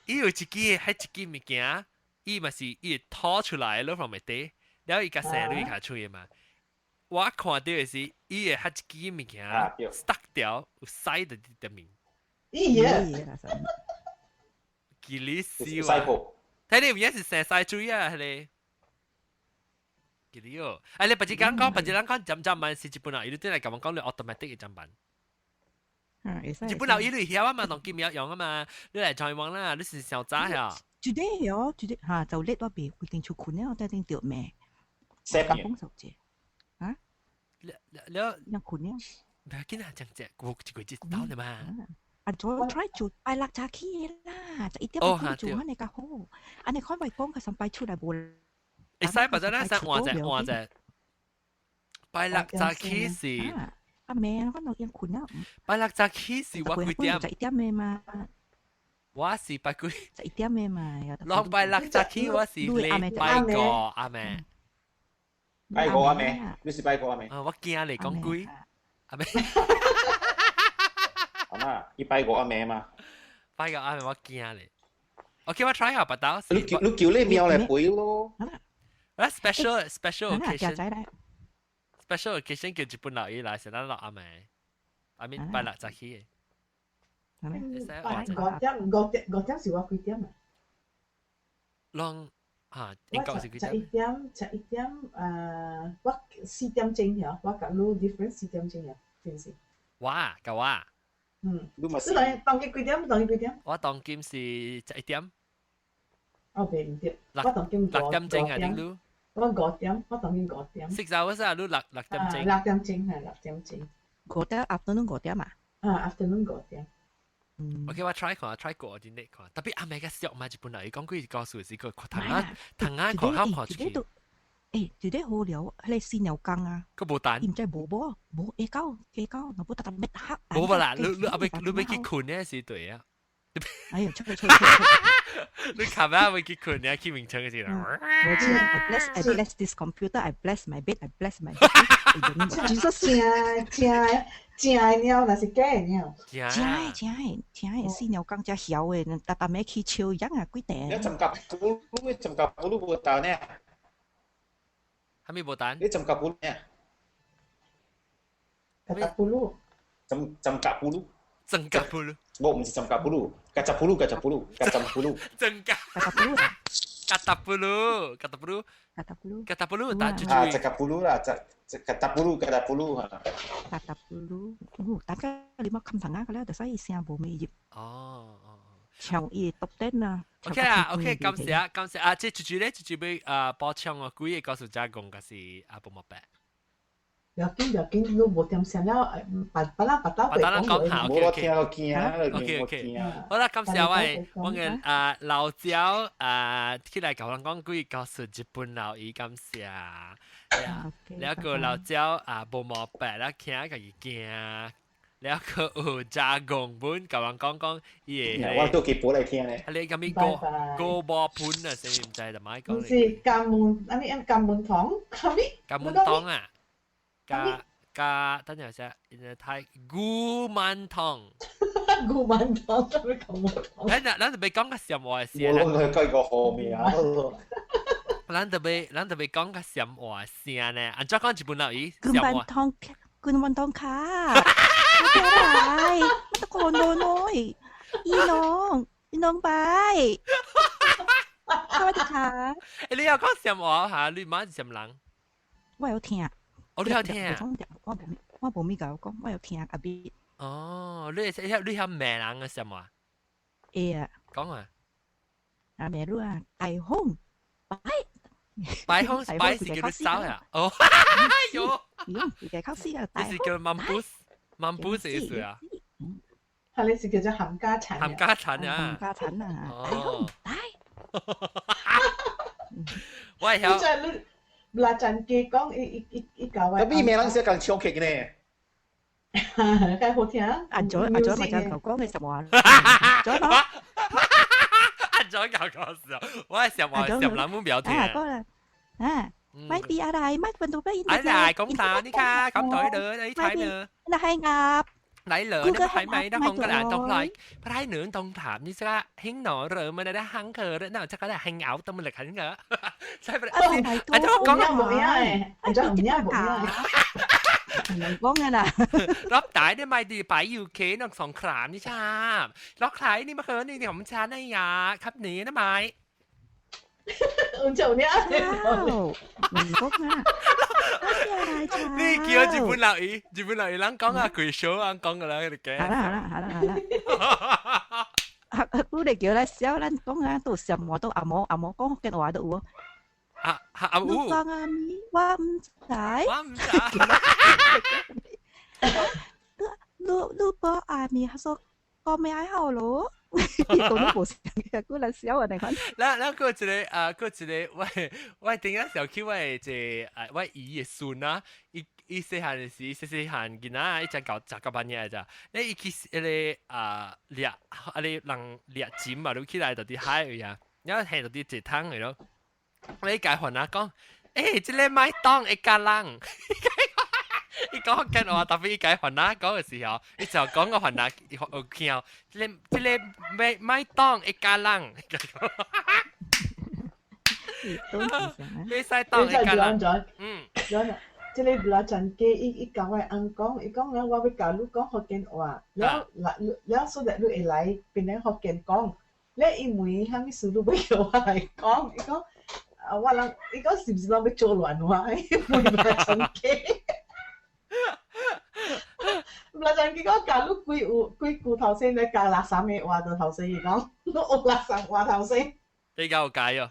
伊有一支係一支物件，伊嘛是伊會拖出來咯，from 底，然後伊共洗落較唱嘢嘛。我看到的是伊會彼一支物件 stuck 掉，有屎佇佇面。咦呀！吉利斯啊！睇你有影是成曬水啊，彼个。吉利哦！哎，你別只講講，別只人講，針針慢是日本人，伊對來共我講你 automatic 嘅針板。日本人伊你曉啊嘛，當今要用啊嘛，你來台灣啦，你是小早呀。絕對哦，絕對嚇，就叻我別規定出困咧，我一定著命。夾風手者啊？你你你困咧？唔要緊啊，講這我一個月到了嘛。啊，做 try 做拜六早起啦，就一點半做按呢較好。按呢看外講佢上拜出來無。會使，或者咱使換者換者。拜六早起是。阿妹，我都已經困啦。拜六早起是我幾點？十一點的嘛。我是拜幾？十一點的嘛。攏拜六早起我是禮拜五阿妹。拜五阿妹，你是拜五阿妹？啊，我驚你講鬼，阿妹。阿媽，伊拜五阿妹嘛？拜五阿妹我驚你。OK，我 try 下白刀。你叫你喵來陪咯。啊，special occasion。special occasion 叫日本老爺來，是咱老阿妹。阿妹拜六早起。五點五點五點是我幾點啊？攏嚇，應該是幾點？十一點，十一點，誒，我4點鐘呀，我共你 different 四點鐘呀，是唔是？我甲我。嗯。你當今幾點？當今幾點？我當今是十一點。哦，袂毋對，我當今 6點鐘啊，頂你？我五點，我當今五點。 6 hours 啊，你六點鐘。六點鐘係六點鐘。 5點 afternoon 5點啊？啊，afternoon 五點。 OK，我 try 看，try 過啲你看，特別阿妹嘅小嘛，日本人伊講幾告訴是個糖啊，糖啊，看好看出去。欸，一個好料，彼個死鳥工啊！閣無等。伊毋知無無無下晝下晝，若無逐逐欲黑。無無啦，你你後尾你欲去睏呢是對啊。哎呀，出去出去出去！你琴日會去睏呢？去眠床嘅時候。我知，I bless this computer, I bless my bed, I bless my bed. Jesus，正正正的貓，若是假的貓？正的正的正的死鳥工遮曉的，逐逐暝起笑樣啊，幾塊。你浸甲咕嚕，浸甲咕嚕無彈呢？啥物無彈？你浸甲咕嚕呢？甲咕嚕。浸浸甲咕嚕。浸甲咕嚕。無，毋是浸甲咕嚕，甲扎咕嚕，甲扎咕嚕，甲浸咕嚕。浸甲。甲咕嚕。甲達布魯，甲達布魯，甲達布魯，甲達布魯，打住啊，這個布魯啦，這這甲達布魯，甲達布魯哈。甲達布魯，哦，大家你莫冚糖啊，個了，就所以聲無咩入。哦哦。像伊獨燈啊。 OK 啊，OK，感謝啊，感謝啊，這豬豬咧，豬豬欲啊補充哦，幾个告訴遮講，個是啊，無毛白。不要緊，不要緊，你無點聲了，別別人別鬥別人講下，OK OK。我聽驚，OK OK。好啦，感謝我的啊老焦啊起來共阮講幾個故事，日本老伊感謝。了個老焦啊無毛白啦，驚家己驚。了個有加工本，共阮講講伊個。我都記本來聽咧。啊，你咁咪高高波盤啊？啥物毋知就莫講。毋是金門，啊咪金門糖，啥物？金門糖啊！加加，等陣先，睇古曼童。古曼童，啥物古曼童？咱咱特別講個閃話聲。我攏去個號名。咱特別講個閃話聲呢？按怎講日本佬伊？古曼童，古曼童卡。อะไรมันตะโกนโดนโอยอีน้องอีน้องไปสวัสดีค่ะ 欸，你有講什麼嚇？你媽是啥人？我有聽。哦，你有聽啊？我無咪共我講，我有聽阿比。哦，你曉罵人嘅什麼？會啊。講啊。啊，罵你啊，大風擺。擺風擺是叫你走啊？哦，喲，而家考試啊，這是叫 mampus，mampus 意思啊？係你是叫做冚家鏟。冚家鏟啊！冚家鏟啊！大風擺。我曉。你嗱陣記講，伊伊伊伊教我。特別罵人是講唱曲呢。較好聽。阿祖阿祖咪就講嘅實話。左講。阿祖教講事，我係想話想人冇表聽。啊，講啦，啊，ไม่มีอะไรไม่เป็นตัวไม่ อะไร講啥你看咁對nữa你睇nữa 那係鴨。 nãy lỡ nó phải mấy nó không có là tông lại phải nữa tông thảm như sao hình nọ rồi mà đã hăng khờ đó nào chắc là hình ảo tâm lực hẳn ngỡ sai phải anh cho con 冇嘢，anh cho唔嘢冇嘢。講嘅啦，รับตายได้ไหมดีไปยูเคนองสงครามนี่ชาบล็อกใครนี่มาเคินนี่ของฉันนะยาครับหนีนะไม้ 唔做呢？唔講啊！你叫日本老姨，日本老姨人講啊，佢少人講噶啦，你嘅。好啦好啦好啦好啦。啊，你嚟叫來笑，咱講啊，都什麼都阿毛阿毛講福建話都有。啊啊有。你講啊咪，我唔知。我唔知。你你報阿咪，他說講咩愛好咯？講都無像嘅，過來笑啊！你看。咱咱過一個啊，過一個，我我頂下時候去我的一個啊，我姨的孫啊，伊伊細漢時，細細漢囡仔，伊才搞十九八年咋？你伊去迄個啊掠啊你人掠錢嘛，你起來就佇海位啊，然後下就佇坐桶去咯。你解番仔講，欸，這個麥當一家人。伊講福建話，特別伊解番仔講嘅時候，伊就講個番仔有聽，這個這個麥麥當一家人。你使當一家人。嗯。這個老陳家伊伊共我翁講，伊講了我欲共你講福建話，了了所以你會來變成福建講。了伊問啥物事你欲叫我來講，伊講啊我人伊講是毋是攏欲做亂話？伊問老陳家。老陳家講共你幾有幾句頭先咧教垃圾的話就頭先伊講，你學垃圾話頭先。你教我解哦。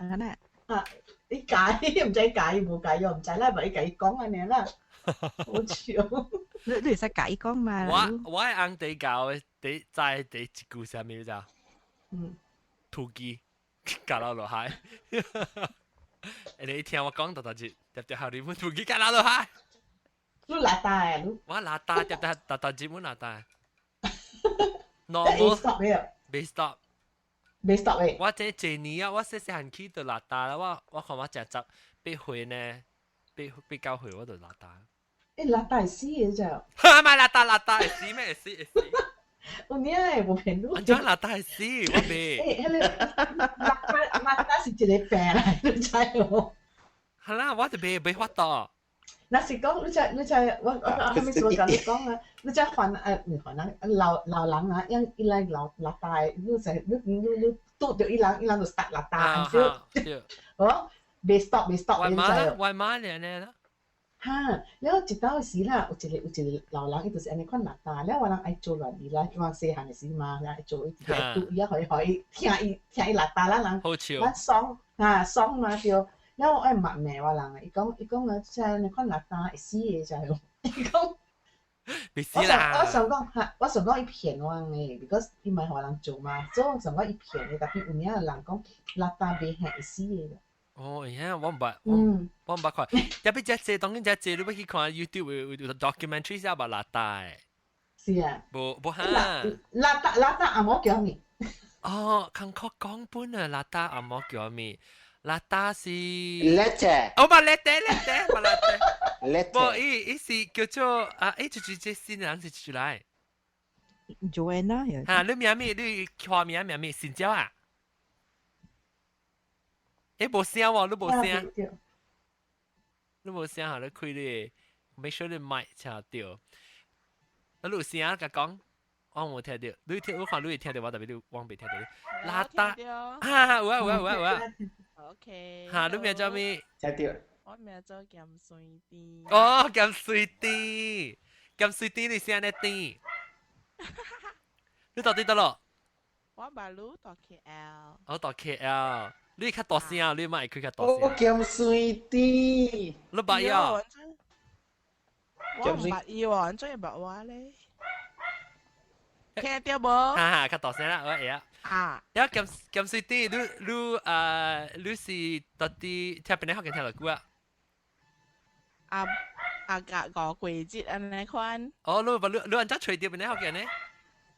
啊！你解唔知解無解又唔知啦，咪伊共伊講按呢啦，好笑。你你會使解講嘛？我我係翁地教的，知第一句啥物咋？嗯。土雞教落落海。你一聽我講就就就特別後日本土雞教落落海。你垃圾你？我垃圾特別特特日本垃圾。 No， stop 了。未 stop。未 stop 誒！我這一年啊，我細細漢去就垃圾啦。我我看我食十八歲呢，八八九歲我就垃圾。欸，垃圾會死的咋？哈！咪垃圾垃圾會死咩？會死會死。有影的無騙你。按怎垃圾會死？我袂。欸，彼個垃圾垃圾是一個病來，你知無？係啦，我就袂袂發度。若是講你知你知，我我我啥物事我共你講啊？你知番啊，毋是番人，老老人啊，用伊來老垃圾，你知你你你拄著伊人，伊人就殺垃圾，對。哦，袂 stop 袂 stop，你知無？我媽咧呢啦。哈，了一道時啦，有一個有一個老人，伊就是按呢款垃圾，了我人愛做亂伊啦，因為細漢的時嘛，愛做伊愛拄伊啊，予伊予伊聽伊聽伊垃圾啦，人，咱爽啊爽嘛對。了我愛罵罵我人啊，伊講伊講啊，這按呢款垃圾會死的，知無？伊講，別死啦！我想講哈，我想講伊騙我呢，because 伊嘛予人做嘛，所以我想講伊騙的，但是有影人講垃圾袂嚇會死的。哦，呀，我毋捌，我毋捌看。特別這這當然這這，你欲去看 YouTube 有有 documentary 寫捌垃圾的。是啊。無無哈。垃圾垃圾紅毛叫啥物？哦，康確講本啊，垃圾紅毛叫啥物？垃圾是。 Letter。哦，嘛 letter letter，嘛 letter。 Letter。無，伊伊是叫做啊，伊就是這新人是出來。 Joanna 哈，你名咩？你花名名咩？新椒啊？欸，無聲喎，你無聲。你無聲，嚇，你開你，make sure 你麥聽著。你有聲甲講，我無聽到。你聽，我看你會聽到，我特別你我未聽到。拉達，啊，有啊有啊有啊有啊。 OK。嚇，你名叫咩？聽到。我名做鹹水甜。哦，鹹水甜，鹹水甜，你聲咧甜。你到底佗落？我馬路到 KL。我到 KL，你較大聲，你莫會開較大聲。我鹹水甜。你捌呀？我毋捌伊喎，怎會捌我咧？聽到無？哈哈，較大聲啦，我會啊。啊！了鹹鹹水甜，你啊，你是到底聽邊個福建聽偌久啊？啊啊！個五季節按呢款。哦，你你你按怎揣著邊個福建呢？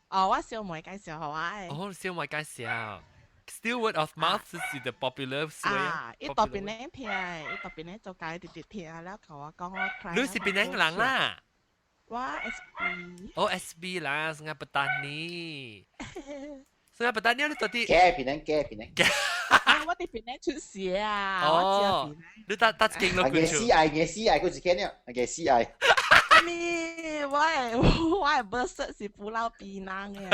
哦，我小妹介紹予我的。哦，小妹介紹。Still word of mouth 是 the popular way。啊，伊到邊咧聽，伊到邊咧做家直直聽，了共我講我 try。你是檳城人啦？我 SB。哦，SB 啦，Sungai Petani。Sungai Petani 你到底？假檳城，假檳城。我佇檳城出世啊！哦，你搭搭經落去。個死愛，個死愛，佢一間了，個死愛。咩？我的 birth cert 是pulau Pinang 的。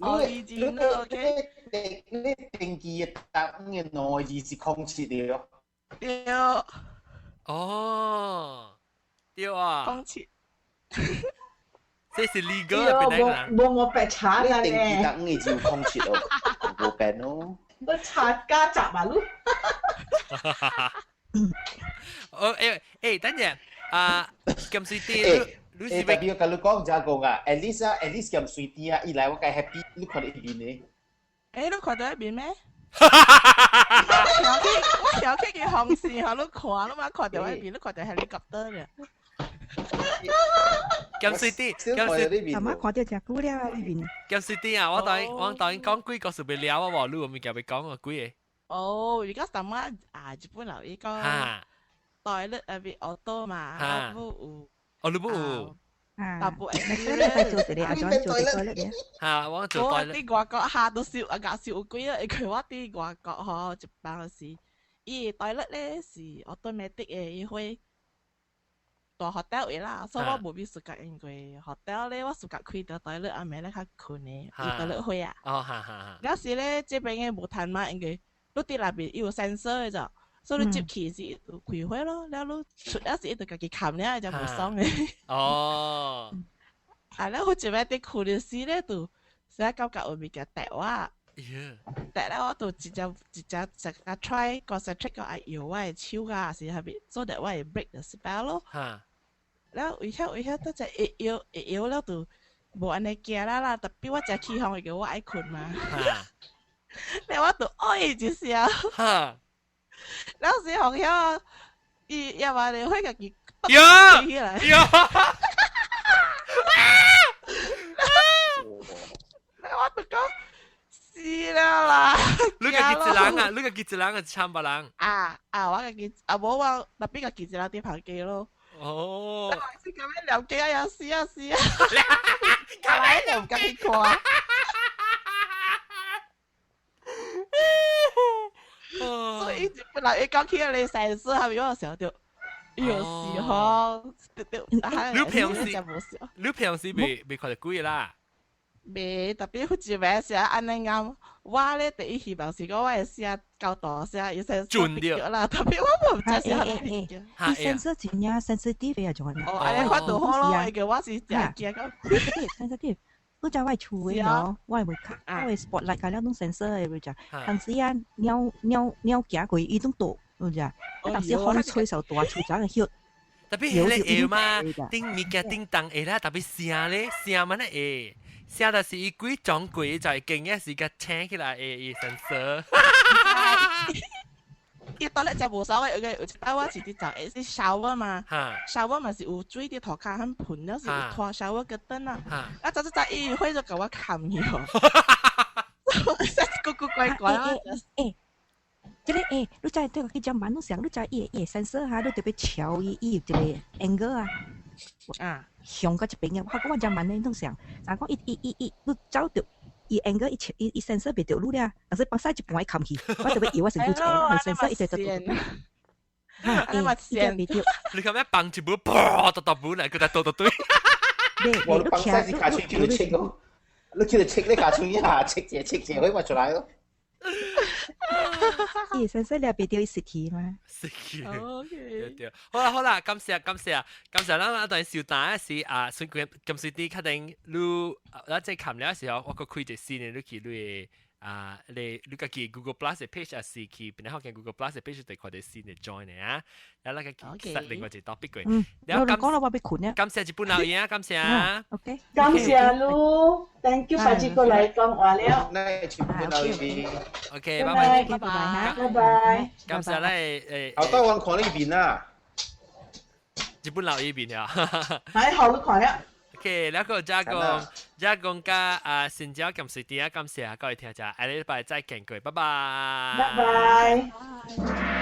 Original OK。你你登記的答案的兩個字是空七的哦。對。哦，對啊。空七。這是 legal 的檳城人。無無白查啦咧。登記答案的字有空七哦，無變哦。我查加雜啊，你。哦，欸欸，等陣啊，鹹水甜，你是特別共你講就講啊，at least 啊，at least 鹹水甜啊，伊來我該 happy，你看到伊面咧。欸，你看到伊面咩？我曉去佢紅線，予你看，你嘛看到伊面，你看到 helicopter 咧。鹹水甜，鹹水，阿媽看到真久了啊，呢邊。鹹水甜啊！我答應講幾個事欲了啊，無你有物件欲講啊，幾個？哦，而家淡仔啊，日本人伊講 toilet 啊，變 auto 嘛，啊無有。哦，你無有。啊，大部你你做一個，阿轉做一個 toilet 嘅。嚇，我做我 toilet。佇外國嚇都笑，啊搞笑有幾啊？因為我佇外國吼，一班時，伊 toilet 咧是 automatic 的，伊會大 hotel 的啦，所以我無必 suka，因為 hotel 咧，我 suka 開著 toilet 暗暝咧較睏的，伊 toilet 火啊。哦，哈哈哈。有時咧，這邊的無趁嘛，因為你佇內面伊有 sensor 的咋，所以你入去時就開火咯，了你出了時伊就家己冚了，就無爽的。哦。啊，了我一擺佇睏的時咧，就實在感覺有物件趯我。趯了我就直接直接直接 try concentrate 個愛搖我的手啊，是啥物，做得我會 break the spell 咯。了為曉為曉，得只會搖會搖了就無按呢驚啦啦，特別我誠起哄，叫我愛睏嘛。了我就哎一聲。了時候曉伊也嘛就會家己起來。喲！了我就講死了啦！你家己一人啊？你家己一人啊？參別人？啊啊！我家己啊無我特別家己一人佇房間咯。哦。是咁樣聊機啊！又死啊死啊！來就唔敢去看。所以本來伊講起來三歲，後面我想到，有時候，對對，你平時你平時未看著鬼啦？未特別好似咩時按呢啱，我咧第一希望是講我會寫較大聲，伊先準著啦。特別我無知是啥物。伊 sensor 真正 sensitive 啊，就係。哦，按呢看就好咯，因為我是誠驚講。 sensitive，你知我厝的喏，我會卡，我的 spotlight 甲了攏 sensor 的，你知？當時啊，鳥鳥鳥行過，伊攏倒，你知？當時風吹受大厝仔個葉。特別彼個會嘛，頂物件頂重會啦，特別聲咧，聲嘛咧會。聲就是伊鬼撞鬼就會驚嘅時間請起來會伊 sensor。伊當咧食無所謂，有一擺我是佇昨下是 shower 嘛，shower 嘛是有水佇塗跤很噴，了是有拖 shower 個燈啊，啊，早早早伊火就共我冚去哦，古古怪怪啊！欸，這個欸，你知對去食慢攏想，你知伊伊 sensor 哈，你特別敲伊，伊有一個 angle 啊，啊，向到這邊嘅，我講我食慢咧攏想，若講伊伊伊伊，你走著。伊 angle 伊伊伊 sensor 袂著你了，但是放屎一半伊冚去，我特別搖我身軀一個，sensor 一直直。你話先，你咁樣放一杯，噗，大大杯嚟，佢就倒倒堆。我放晒是卡喙叫你切咯，你叫你切你卡喙一下，切者切者，佢咪出來咯。伊先生你別掉食氣嘛？食氣。對對，好啦好啦，感謝感謝感謝，咱一段小單是啊，孫佢咁時啲確定你，咱在看了時候，我個開一個新的，你去你啊，你家己 Google Plus 的 page 也是去，邊個見 Google Plus 的 page 就看到新的 join 的啊，然後咱個實另外一個 topic 過。嗯，我講啦，我欲睏啊。感謝日本老爺，感謝。 OK。感謝你，Thank you，快啲過來講話了。那日本老爺。 OK，拜拜，拜拜，拜拜。感謝你誒。後當我看呢邊啊。日本老爺邊啊。係好，你看了。 OK，แล้ว個加講加講加啊，新椒咁隨啲啊，感謝各位聽者，下禮拜再見過，拜拜。拜拜。